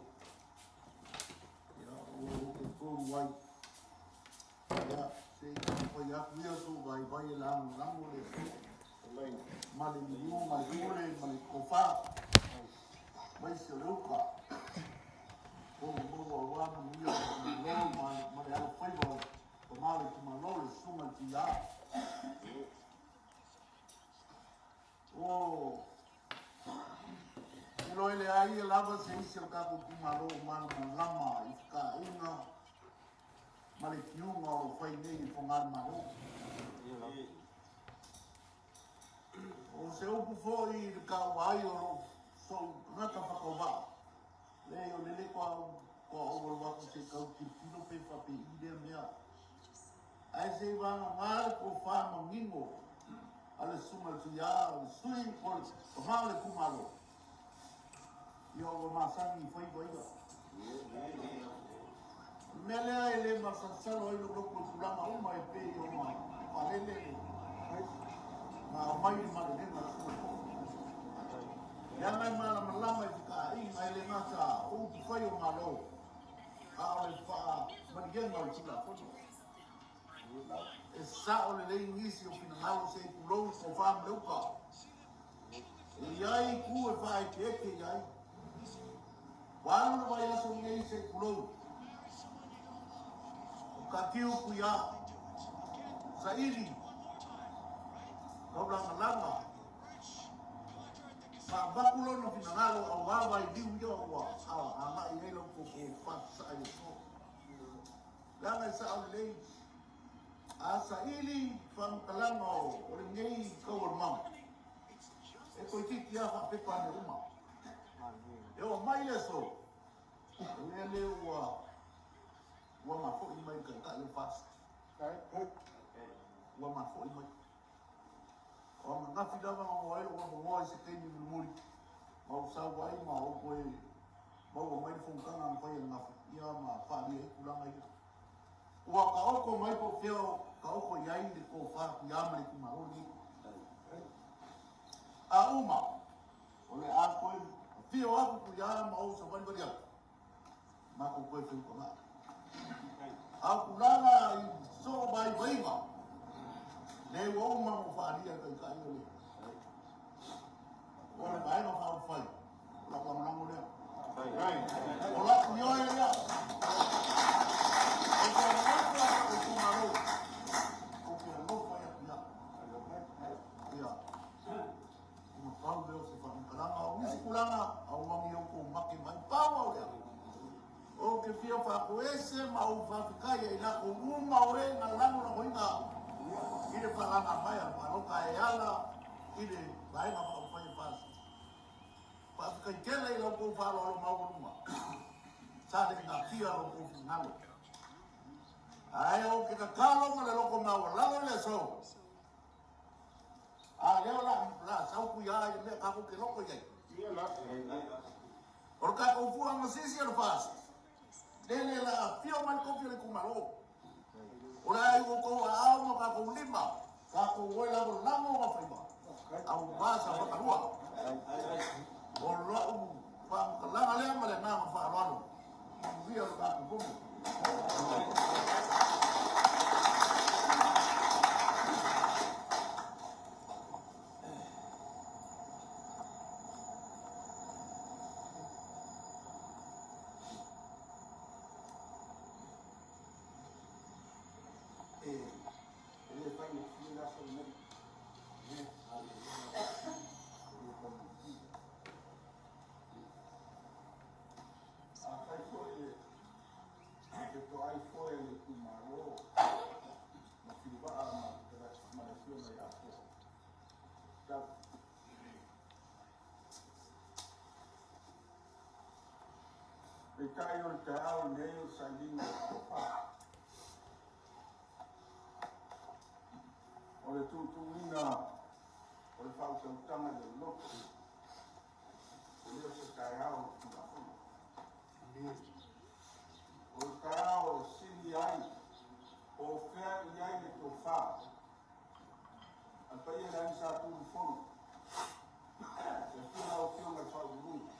ia, o lo o talitonu ai, ia, se i taumafai atu ia sou vaivai e lagolago le ma le liu ma le pule ma le tofa, aemaise o le uta, fono maua aua manuia o le itumalo ma le alofaiva o le tama o le itumalo, le susuga i le Tuia. O iloa e leai lava se isi o le tatou itumalo o malamalama i feka'aiga ma le tiuga o lo o fai nei e Fogalemalo. O se upu foi i le taua ai o lou sou tagata faatauvaa, leai o lele toa ou alu atu se i tau tilotilo pe faapei lea mea. Ae se i vagana le tofa manino a le susuga i le Tuia, o le sui o le tama o le itumalo, ia ua masani i faiva ia. O le mea lea e le masalosalo ai lou loto i tulaga uma e pei ona faalele ma aumai le malelega a le susuga i le Tofi. Leaga e malamalama i feka'aiga e le gata o upufai o Malo, a o le faamalieina o le Tulafono. E sa'o lelei nisi o finagalo se i tulou le tofa ma le uta. E i ai itu e faaeteete i ai. Ua alu le vaiaso lenei se i tulou. O Tatiu Tuiā, saili, taulagalaga, ma avatu lona finagalo auā vailiu ia ua agai i ai lau outou fasasa'a i le aso. Leaga e sa'o lelei, a saili faamatalaga o lenei taualumaga, e toeitiiti lava faapepa ane uma. E oo mai le aso, o lea lea ua mafo'i mai le taitai o le FAST. Ua mafo'i mai. O ananafi lava na maua ai lou avanoa i se taimi mulimuli, ma ou sau ai ma ou toe maua mai le fonotaga na fai ananafi, ia ma faaalia ai tulaga ia. Ua taoto mai po o fea o taoto i ai le tofa Tuia ma le itumalo lenei. A uma, o le a toe afio atu Tuia ma ou savalivali atu, matou toe feutaga'i. A o tulaga i soo vaivaiga, le ua uma ona faaalia e taitai o le Vaega Faaupufai, o lau lagolago lea. O lau ioe lea. Ou te alofa i le itumalo. Ou te alofa ia Tuia. Ia, ona pau lea o se faamatalaga. O nisi tulaga, aua ne i outou make mai. Pau au lea. Ou te fia faatoese ma ou faafetai ia i latou uma o e na lagolagoina i le faalaga mai a le palota e ala i le Vaega Faaupufai e FAST. Faafetai tele i la outou faaaloalo maualuga. Sa le natia lo outou finagalo. Ae ou te tatalo ma le loto maualalo i le aso. A lea o la sau Tuia i le mea tatou te loto i ai. O le tatou fua gasisi o le FAST. Lele la afio mai le tofi o le itumalo. O le a i outou aao ma tatou lima, tatou oe lagolago ma faiva. Aua sa whakalua. O lau faamatalaga lea ma le agaga faaaloalo. Manuia le tatou fono. E le faigofie le aso lenei. E le faigofie. Afai foi e fetoai foi le itumalo ma Fiuvaa ma le afioga ia Afoa. Tau. Peitai o le taeao lenei o le sailiga o le tofa. O le tuutuuina o le faautautaga i le loto, e le o se taeao o le Tulafono. O le taeao e sili ai po o fea i ai le tofa a le paia i le Aiga Sa Tunumafono, le afio o lau Afioga i le Faauluuluga,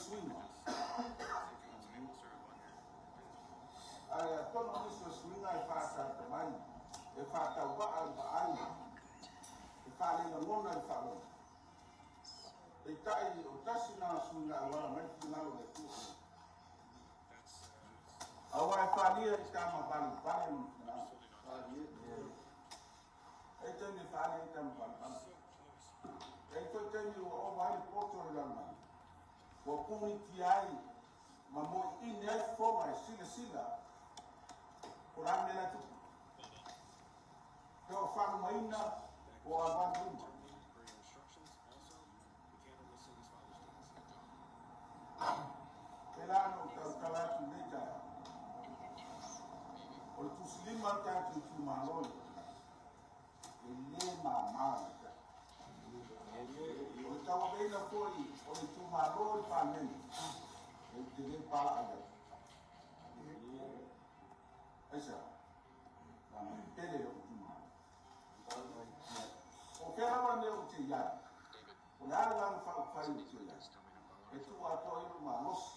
suiga. Ae atonu o nisi o suiga e faasaata mai, e faatauvaa i vaai, e faalelagona i le faalogo. Peitai o tasi na suiga e auala mai le finagalo o le Atua. Aua e faaalia i tamavalevale lona finagalo. E taimi e faaalia ai tamavalevale. E ai foi taimi ua ova ai le poto o le lalolagi, ua punitia ai ma moiini ai fofoga e silasila o le a le mea la e tupu. Pe o faalumaina po o alualu i luma. Pēlā ona ou tautala atu i lenei taeao, o le tusilima o le tatou itumalo e le mama ia te au. O le tauaveina foi o le itumalo i le Palemene, ou te le palaa i ai. Aisea? Leaga e pele lou itumalo. O fea lava le mea ou te i ai, o le a le Vaega Faaupufai ou te i ai, e tuu atoa i ai lou malosi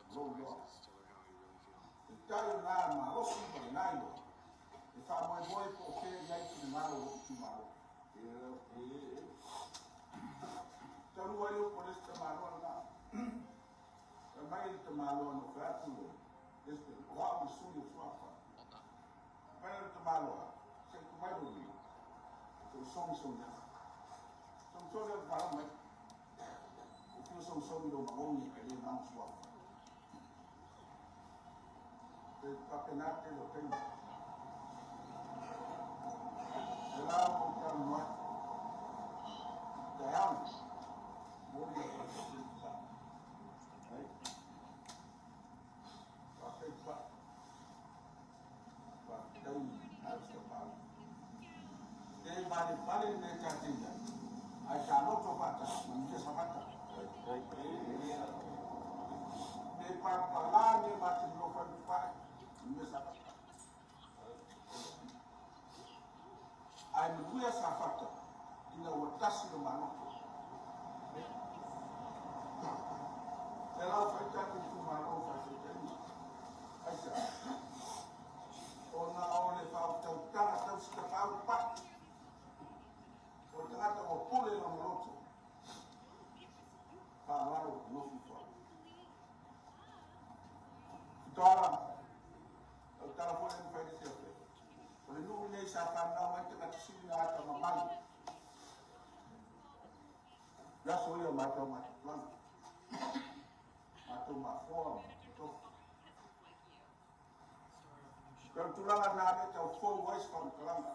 ma lou iloa. Peitai o lena malosi ma lena iloa, e faamoemoe po o fea i ai finagalo o lou itumalo. Talu ai upu a le isi tamaloa lena. Fai mai le tamaloa na fai atu le President, o au le sui o Suafa. Fai le tamaloa, se i tumai lou lima, se i sogisogi atu. Sogisogi atu faalogo mai. Ua fia sogisogi lou magogi e le mago Suafa. E faapena le tele o taimi. E la ua ou talanoa atu. Taeao nei, momoli atu ai se Tupaia. Faafetai Tupai. Faafetai Alistair Paul. E valevale le mea ta te i ai, ae ta loto faatasi, manuia Safata. Pe palapala mea ma te nofo ai ma Tupai, manuia Safata. Ae manuia Safata ina ua tasi lo ma loto. E lau fai tatou itumalo faataitaiga. Aisea? Ona o le faautautaga tausi tapaau pai. O le tagata ua pule lona loto. Faaaloalo nofi ifo ai. Fitoala, o le tala foi lea na fai i le isi afe. O le nuu lenei sa fananau mai tagata sili na atamamai. I aso ia o matou matutuaga. Matou mafoa ma tofi. Pei o le tulaga lena lea e tau fou ai se faamatalaga.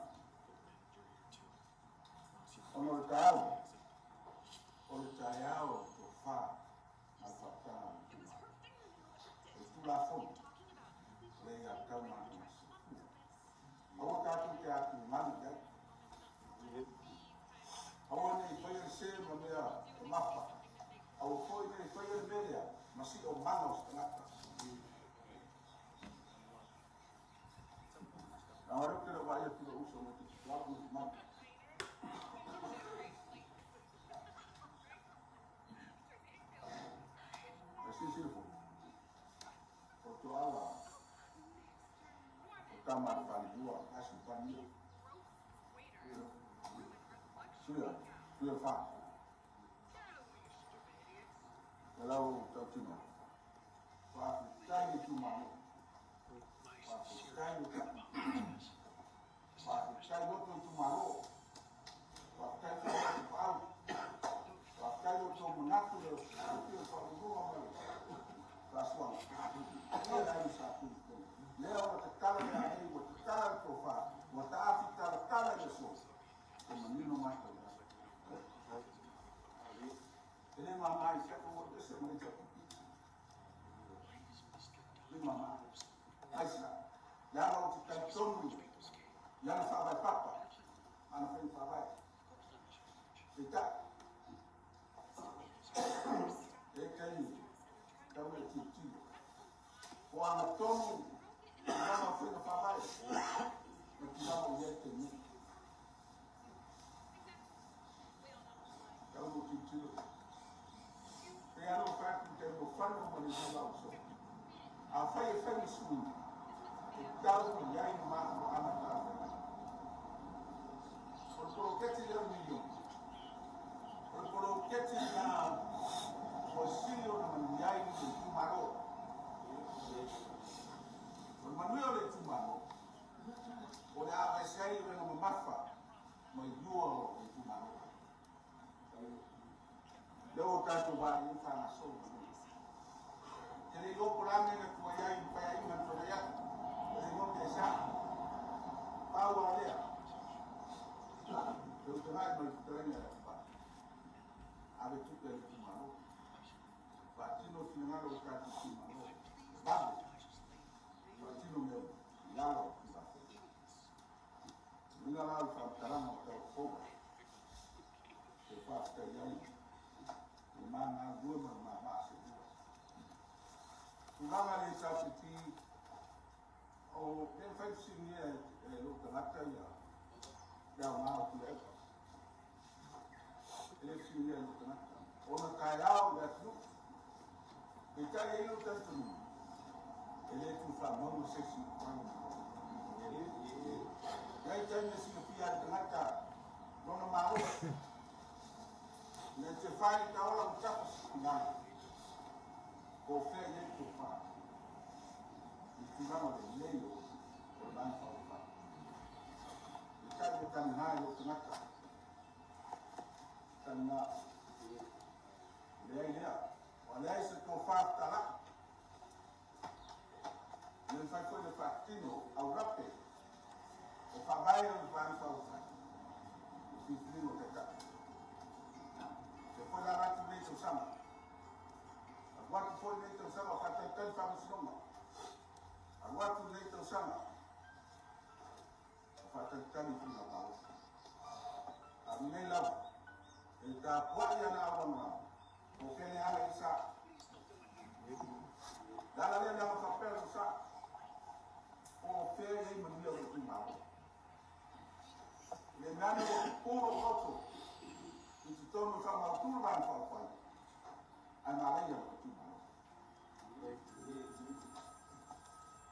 Ona o le taeao, o le taeao o le tofa ma le faautaga a le itumalo. O le Tulafono, o le aiatatau malamasia. Aua tatou te atugalu i ai. Aua ne i faia le se ma mea mamafa. Aua foi ne i faia le mea lea ma siomaga o se tagata. Leaga o lea ou te le o vaai atu i lou uso mai Tutuala ma Tumau. Ae silasila foi, o Toala, o tama a le falelua, Asi Palemia. Suia, suia fa. E lau tautino. Faafetai le itumalo. Faafetai le tatou. Faafetai loto itumalo. Faafetai foi paau. Faafetai lo outou manatu le fia faauluuluga ma le faasoaga. Ia le aiga Sa Tuimatene. Lea ua tatala le aei, ua tatala le tofa, ua taafi talatala i le aso. E manino matou i aso. E le mama i si atu ese ma le HRPP. Le mama. Aisea? Leaga ou te talitonu i ana faavae papa, ana faiga faavae. Peitai, e taimi tau e tilotilo. O agatonu tulaga o faiga faavae ma tulaga o i ai le taimi nei. Tau no tilotilo. Pei lava ona ou fai atu i le taimi ua nei foi vaaoso. Afai e fai le suiga, e tatau ona i ai ni mafuaaga talafeagai. O le poloketi lea o le miliona, o le poloketi lena ua sili ona manuia ai le itumalo. O le manuia o le itumalo, o le a aveese ai le avega mamafa mai lua o le itumalo. Lea ua tatou vaai i ai faagasolo nei. E le iloa po o le a mea na tuai ai i le Paeaiga na tuanai atu, e le iloa pe sa. Pau lava lea, feutagai ma le fetalaiga ia Tupai, ave tupe a le itumalo, faatino le finagalo o le tatou itumalo, vave, faatino mea uma i lalo o le Tulafono. O le uiga la o le faamatalaga o tau e faafetai ai le ma galulue ma le ma vaa seelua. Tulaga le HRPP, o lea mafai fesiligia e lou tagata ia le aoga o Tuilaepa. E le fesiligia e lou tagata. Ona taeao i le atunuu. Peitai e i ai lou talitonuga, e le tuufaamauga se isi i fai o Malo. E i ai taimi e silafia ai le tagata lona Malo. Ina te fai le taola ua tafa se finagalo, po o fea i ai le tofa i le tulaga o le lelei o le Vaega Faaupufai. Peitai ua tagiga i lou tagata, tagiga, leai lea, ua leai se tofa fetalai. E le mafai foi ona faatino aulape o faavae o le Vaega Faaupufai i filifiliga o Taitai. Lea foi la alu atu lenei tausaga, alu atu foi lenei tausaga o faatalitali faamasinoga, alu atu lenei tausaga o faatalitali faiga palota. A o lenei lava, e tapuai ana aualagolago, o fea le ala i sa. Le ala lea leaga faapea lou sa, po o fea e i ai manuia o le itumalo. Le mea ane ua pupuu lou loto i totonu e faamautu le Vaega Faaupufai, ae malaia lou itumalo.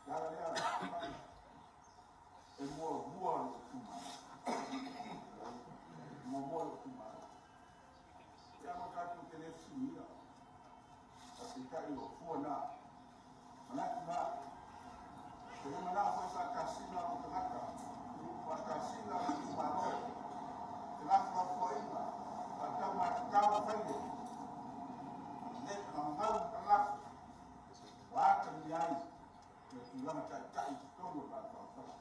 Le ala lea e muamua lou itumalo. Muamua lou itumalo. Ia ma tatou te le fesiligia. Peitai o fua na, manatu na, e le manao foi faatasina lou tagata, faatasina le itumalo, felafolafoaiga, faataumatatau faile, le magau talafo, ua atagia ai le tulaga taitai i totonu o le Vaega Faaupufai.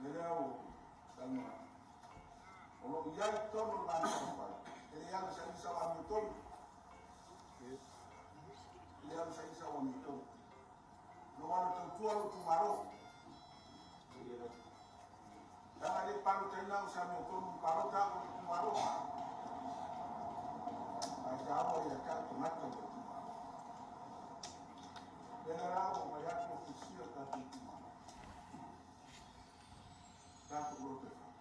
Le lea o talanoa atu, o lo o i ai i totonu o le Vaega Faaupufai, e le ala saili sa o amiotonu. E le ala saili sa o amiotonu. No alu tautua lou itumalo. Leaga e le i palotaina au sa amiotonu, palota au i le itumalo. Ae taua ia te au tagata o le itumalo. Le la ua mai atu o fusia o tatou itumalo. Tatou loto e fai.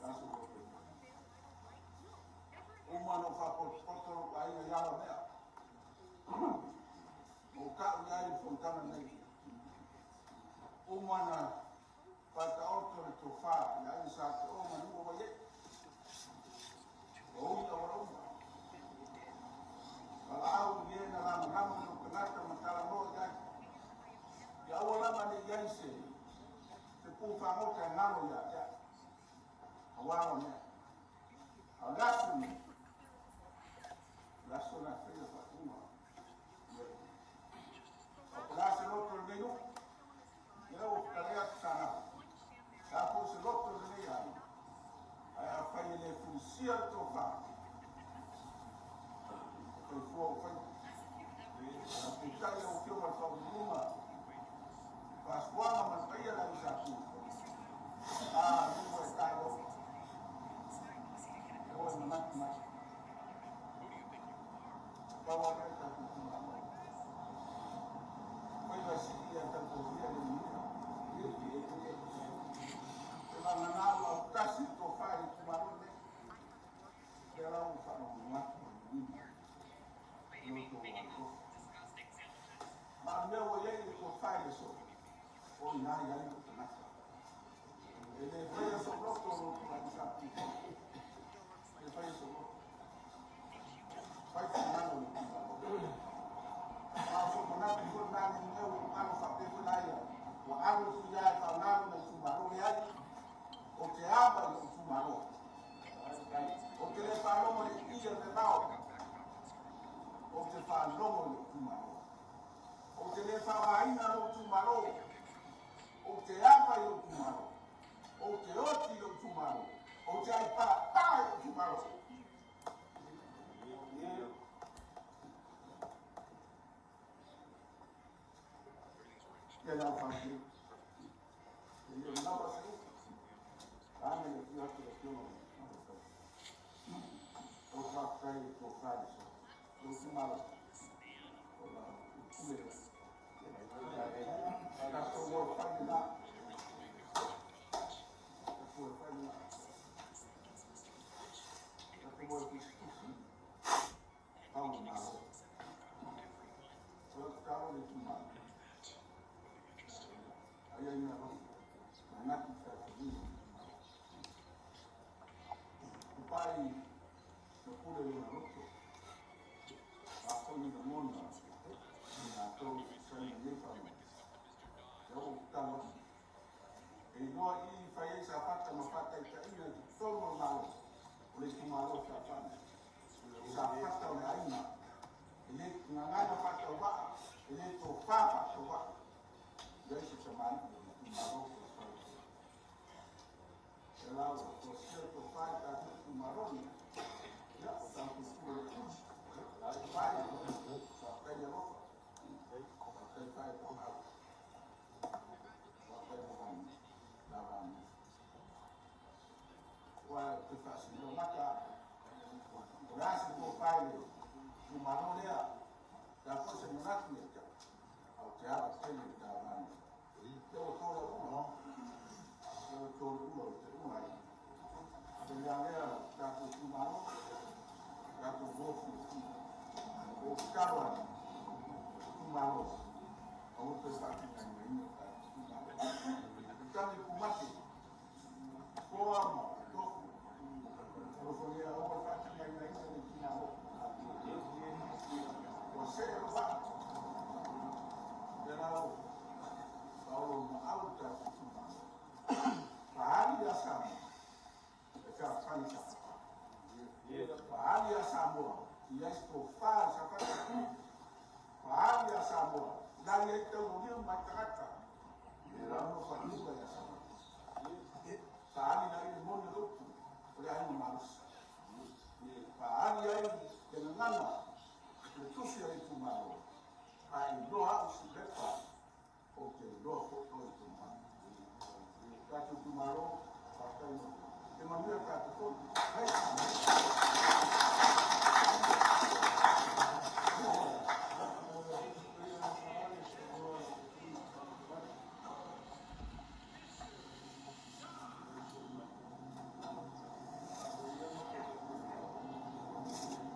Tatou loto e fai. Uma ona ou faapotopoto lou aiga i ala o mea. Ua tau i ai le fonotaga lenei. Uma ona faataoto le tofa i aiga sa te o ma nuu o Vaiee. O ui auala uma. Valaau i e na lagolago i lou tagata ma talanoa i ai. Ia aua lava ne i ai se pu fagota e galo ia te au. Aua o mea. A o le aso lenei, o le aso na e faia faaupuga. O le a se loto o lenei nuu, lea ua fetalai atu Saanapu. Le a foi se loto o lenei aiga, ae afai e le fulisia le tofa, o faifua o faiva. Ae peitai lau Afioga i le Faauluuluga, Fasuaga ma le paia le aiga Sa Tu, a nuu e talo, e oe manatu mai. O ina i ai lou tagata. E lē faia so'u loto loto fa'aisapi. E faia so'u loto. Fai finagalo o le itumalo. A o so'u manatu foi lenā alii ua ou alo faapea foi laia ua alo le tuiā e faogā lona itumalo leai. Ou te ava i lo'u itumalo. Ou te lē faalogo i le ii a le vavao. Ou te faalogo i lo'u itumalo. Ou te lē faaaogaina lou itumalo. Ou te ava i lou itumalo. Ou te oti i lou itumalo. Ou te aipapā i lou itumalo. Ia lau faafetai. E le o lava se upu. Vaeane le afio atu o le Afioga i le Ou te faafetai i le tofa i le so lou itumalo. O la pule lea. Tatou o e fai lena. Tatou o e fai lena. Tatou o e tusitusi ao o Malo. O lau tatalo i le itumalo. Aia ina alofa. Manatu i tatou Tupai na pule lona loto. A foi ni lagona i latou e tusa ai ma lenei faamoemoe. Lea ua ou tatalo atu. E iloa i i fai ai Safata ma faataitaiga i totonu o le Malo, o le itumalo o Safana. O Safata o le aiga, e le gagana faatauvaa, e le tofa faatauvaa. I ai se tamalii o le itumalo o Safata. Ia la ua tosia le tofa i tatou itumalo nei. Ia, o tatou tua i le uli. Faafetai, faafetai le alofa. Faafetai faepaau. Faafetai mo la vaega. Aua ou te faasinoa mata o le a se tofa i le itumalo lea, o le a foi se manatu ia te au, ae ou te ava tele i le ta vaega. Lea ua to lau ula, lea ua to le ula o le teuga ai. O le mea lea tatou itumalo, tatou o fiafia. Ua ou tatalo atu, itumalo, aua toe faatinainaina le tatou itumalo. Tagi pumate, toa ma tofu. Alofagia aua le faatinainaina le itumalo. Ua see lou vaa. Lea la ua faaoloolomaau le tatou itumalo. Faaali ia Samoa, e fealofani Safata. Faaali ia Samoa, i ai se tofa i Safata. Faaali ia Samoa, la i ai taulogia mai tagata. E rauno fanua ia Safata. Faaali la i le moni o le upu, o le aiga malosi. Faaali ai le gagana, le tusi a le itumalo, a e iloa au Siulepa, ou te iloa foi oe itumalo. Tatou itumalo, faafetai mo le manuia o le tatou fono. Hey!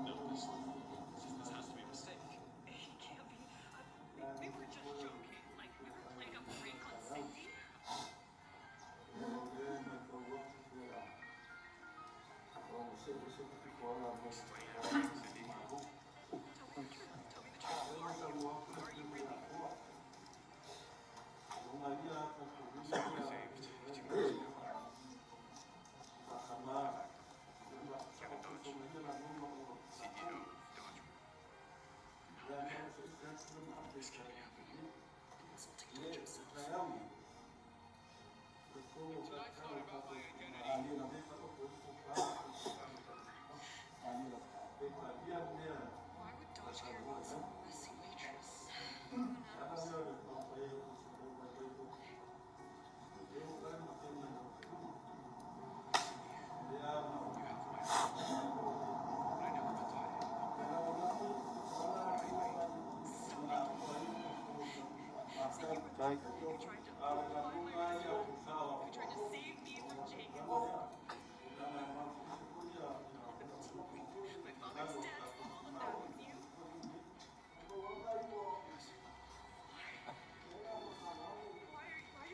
No, this has to be a mistake. It can't be. We were just joking. Like, we were playing a prank on Cindy. Tell me the truth. Tell me the truth. Are you? Are you really? Someone saved 2 years ago. Kevin Dodge, CEO of Dodge. This can't be happening. Consulting to Joseph. Until I thought about my identity, Why would Dodge care about some messy waitress? Who knows? Cindy, you have my heart, but I never meant to hide anything. What I So you were the one who tried to undo my life, who tried to save me from James. My father's death, all of that was you. Yes. Why? Why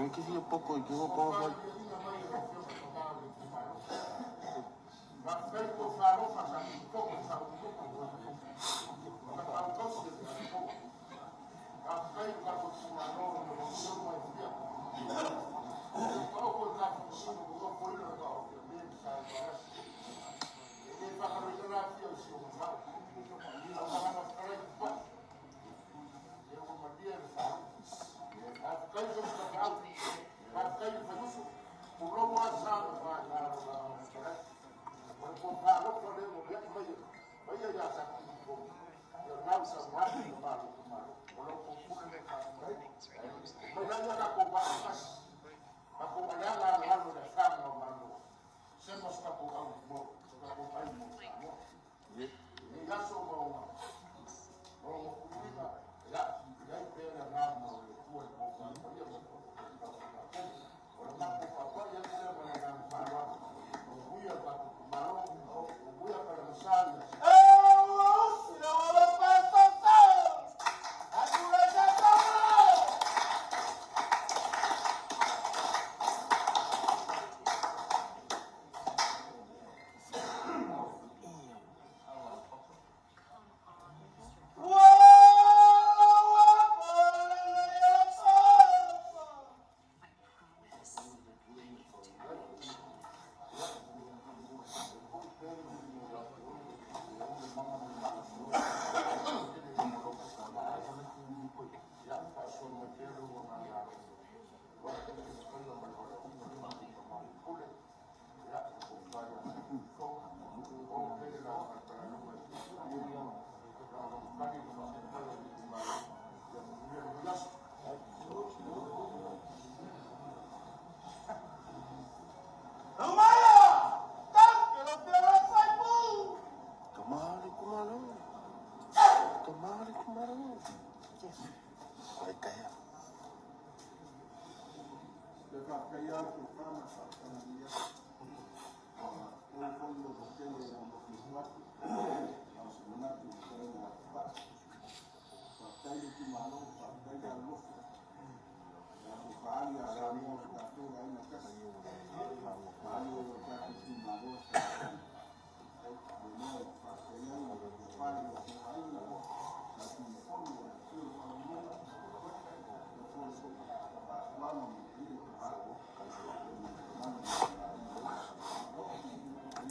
E te fia poko i te hoa paoa fai.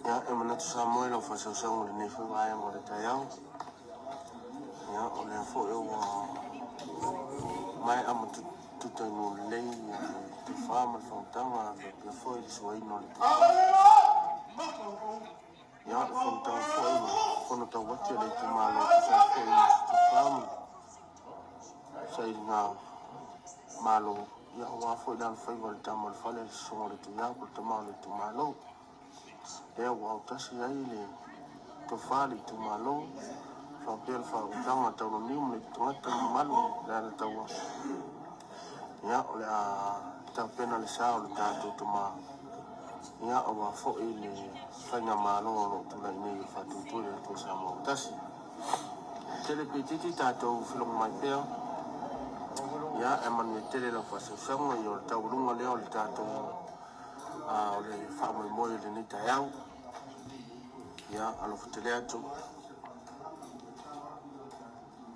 Ia, e manatu Samoa i lau faasausauga i lenei foi vaega o le taeao. Ia, o lea foi ua maea ma tutainu lelei le tofa ma le faautaga faapea foi le suaina o le tofa. Ia, le fonotaga foi ma fono tauati a le itumalo e tusa ai foi ma se tofa ma sailiga malo, ia, aua foi le alofaiva o le tama o le fale, le sosoga o le tuiapu, le tama o le itumalo. Lea ua autasi ai le tofa le itumalo faapea le faautaga taulaniu ma le tagata mamalu le Alataua. Ia, o le a tapena le sa o le tatou tama, ia, aua foi le faigamalo o lo o tulai nei e faatuatua i le Atua Samoa ua tasi. Tele pititi tatou filoga mai pea. Ia, e manuia tele lau faasausauga, ia o le taualuga lea o le tatou a o le faamoemoe i lenei taeao. Ia, alofa tele atu.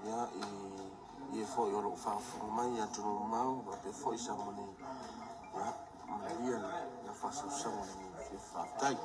Ia, i e foi o lo o faafofoga mai i atunuu mamao faapea foi Samoa nei. Ia, manuia le faasausauga i lenei afiafi. Faafetai.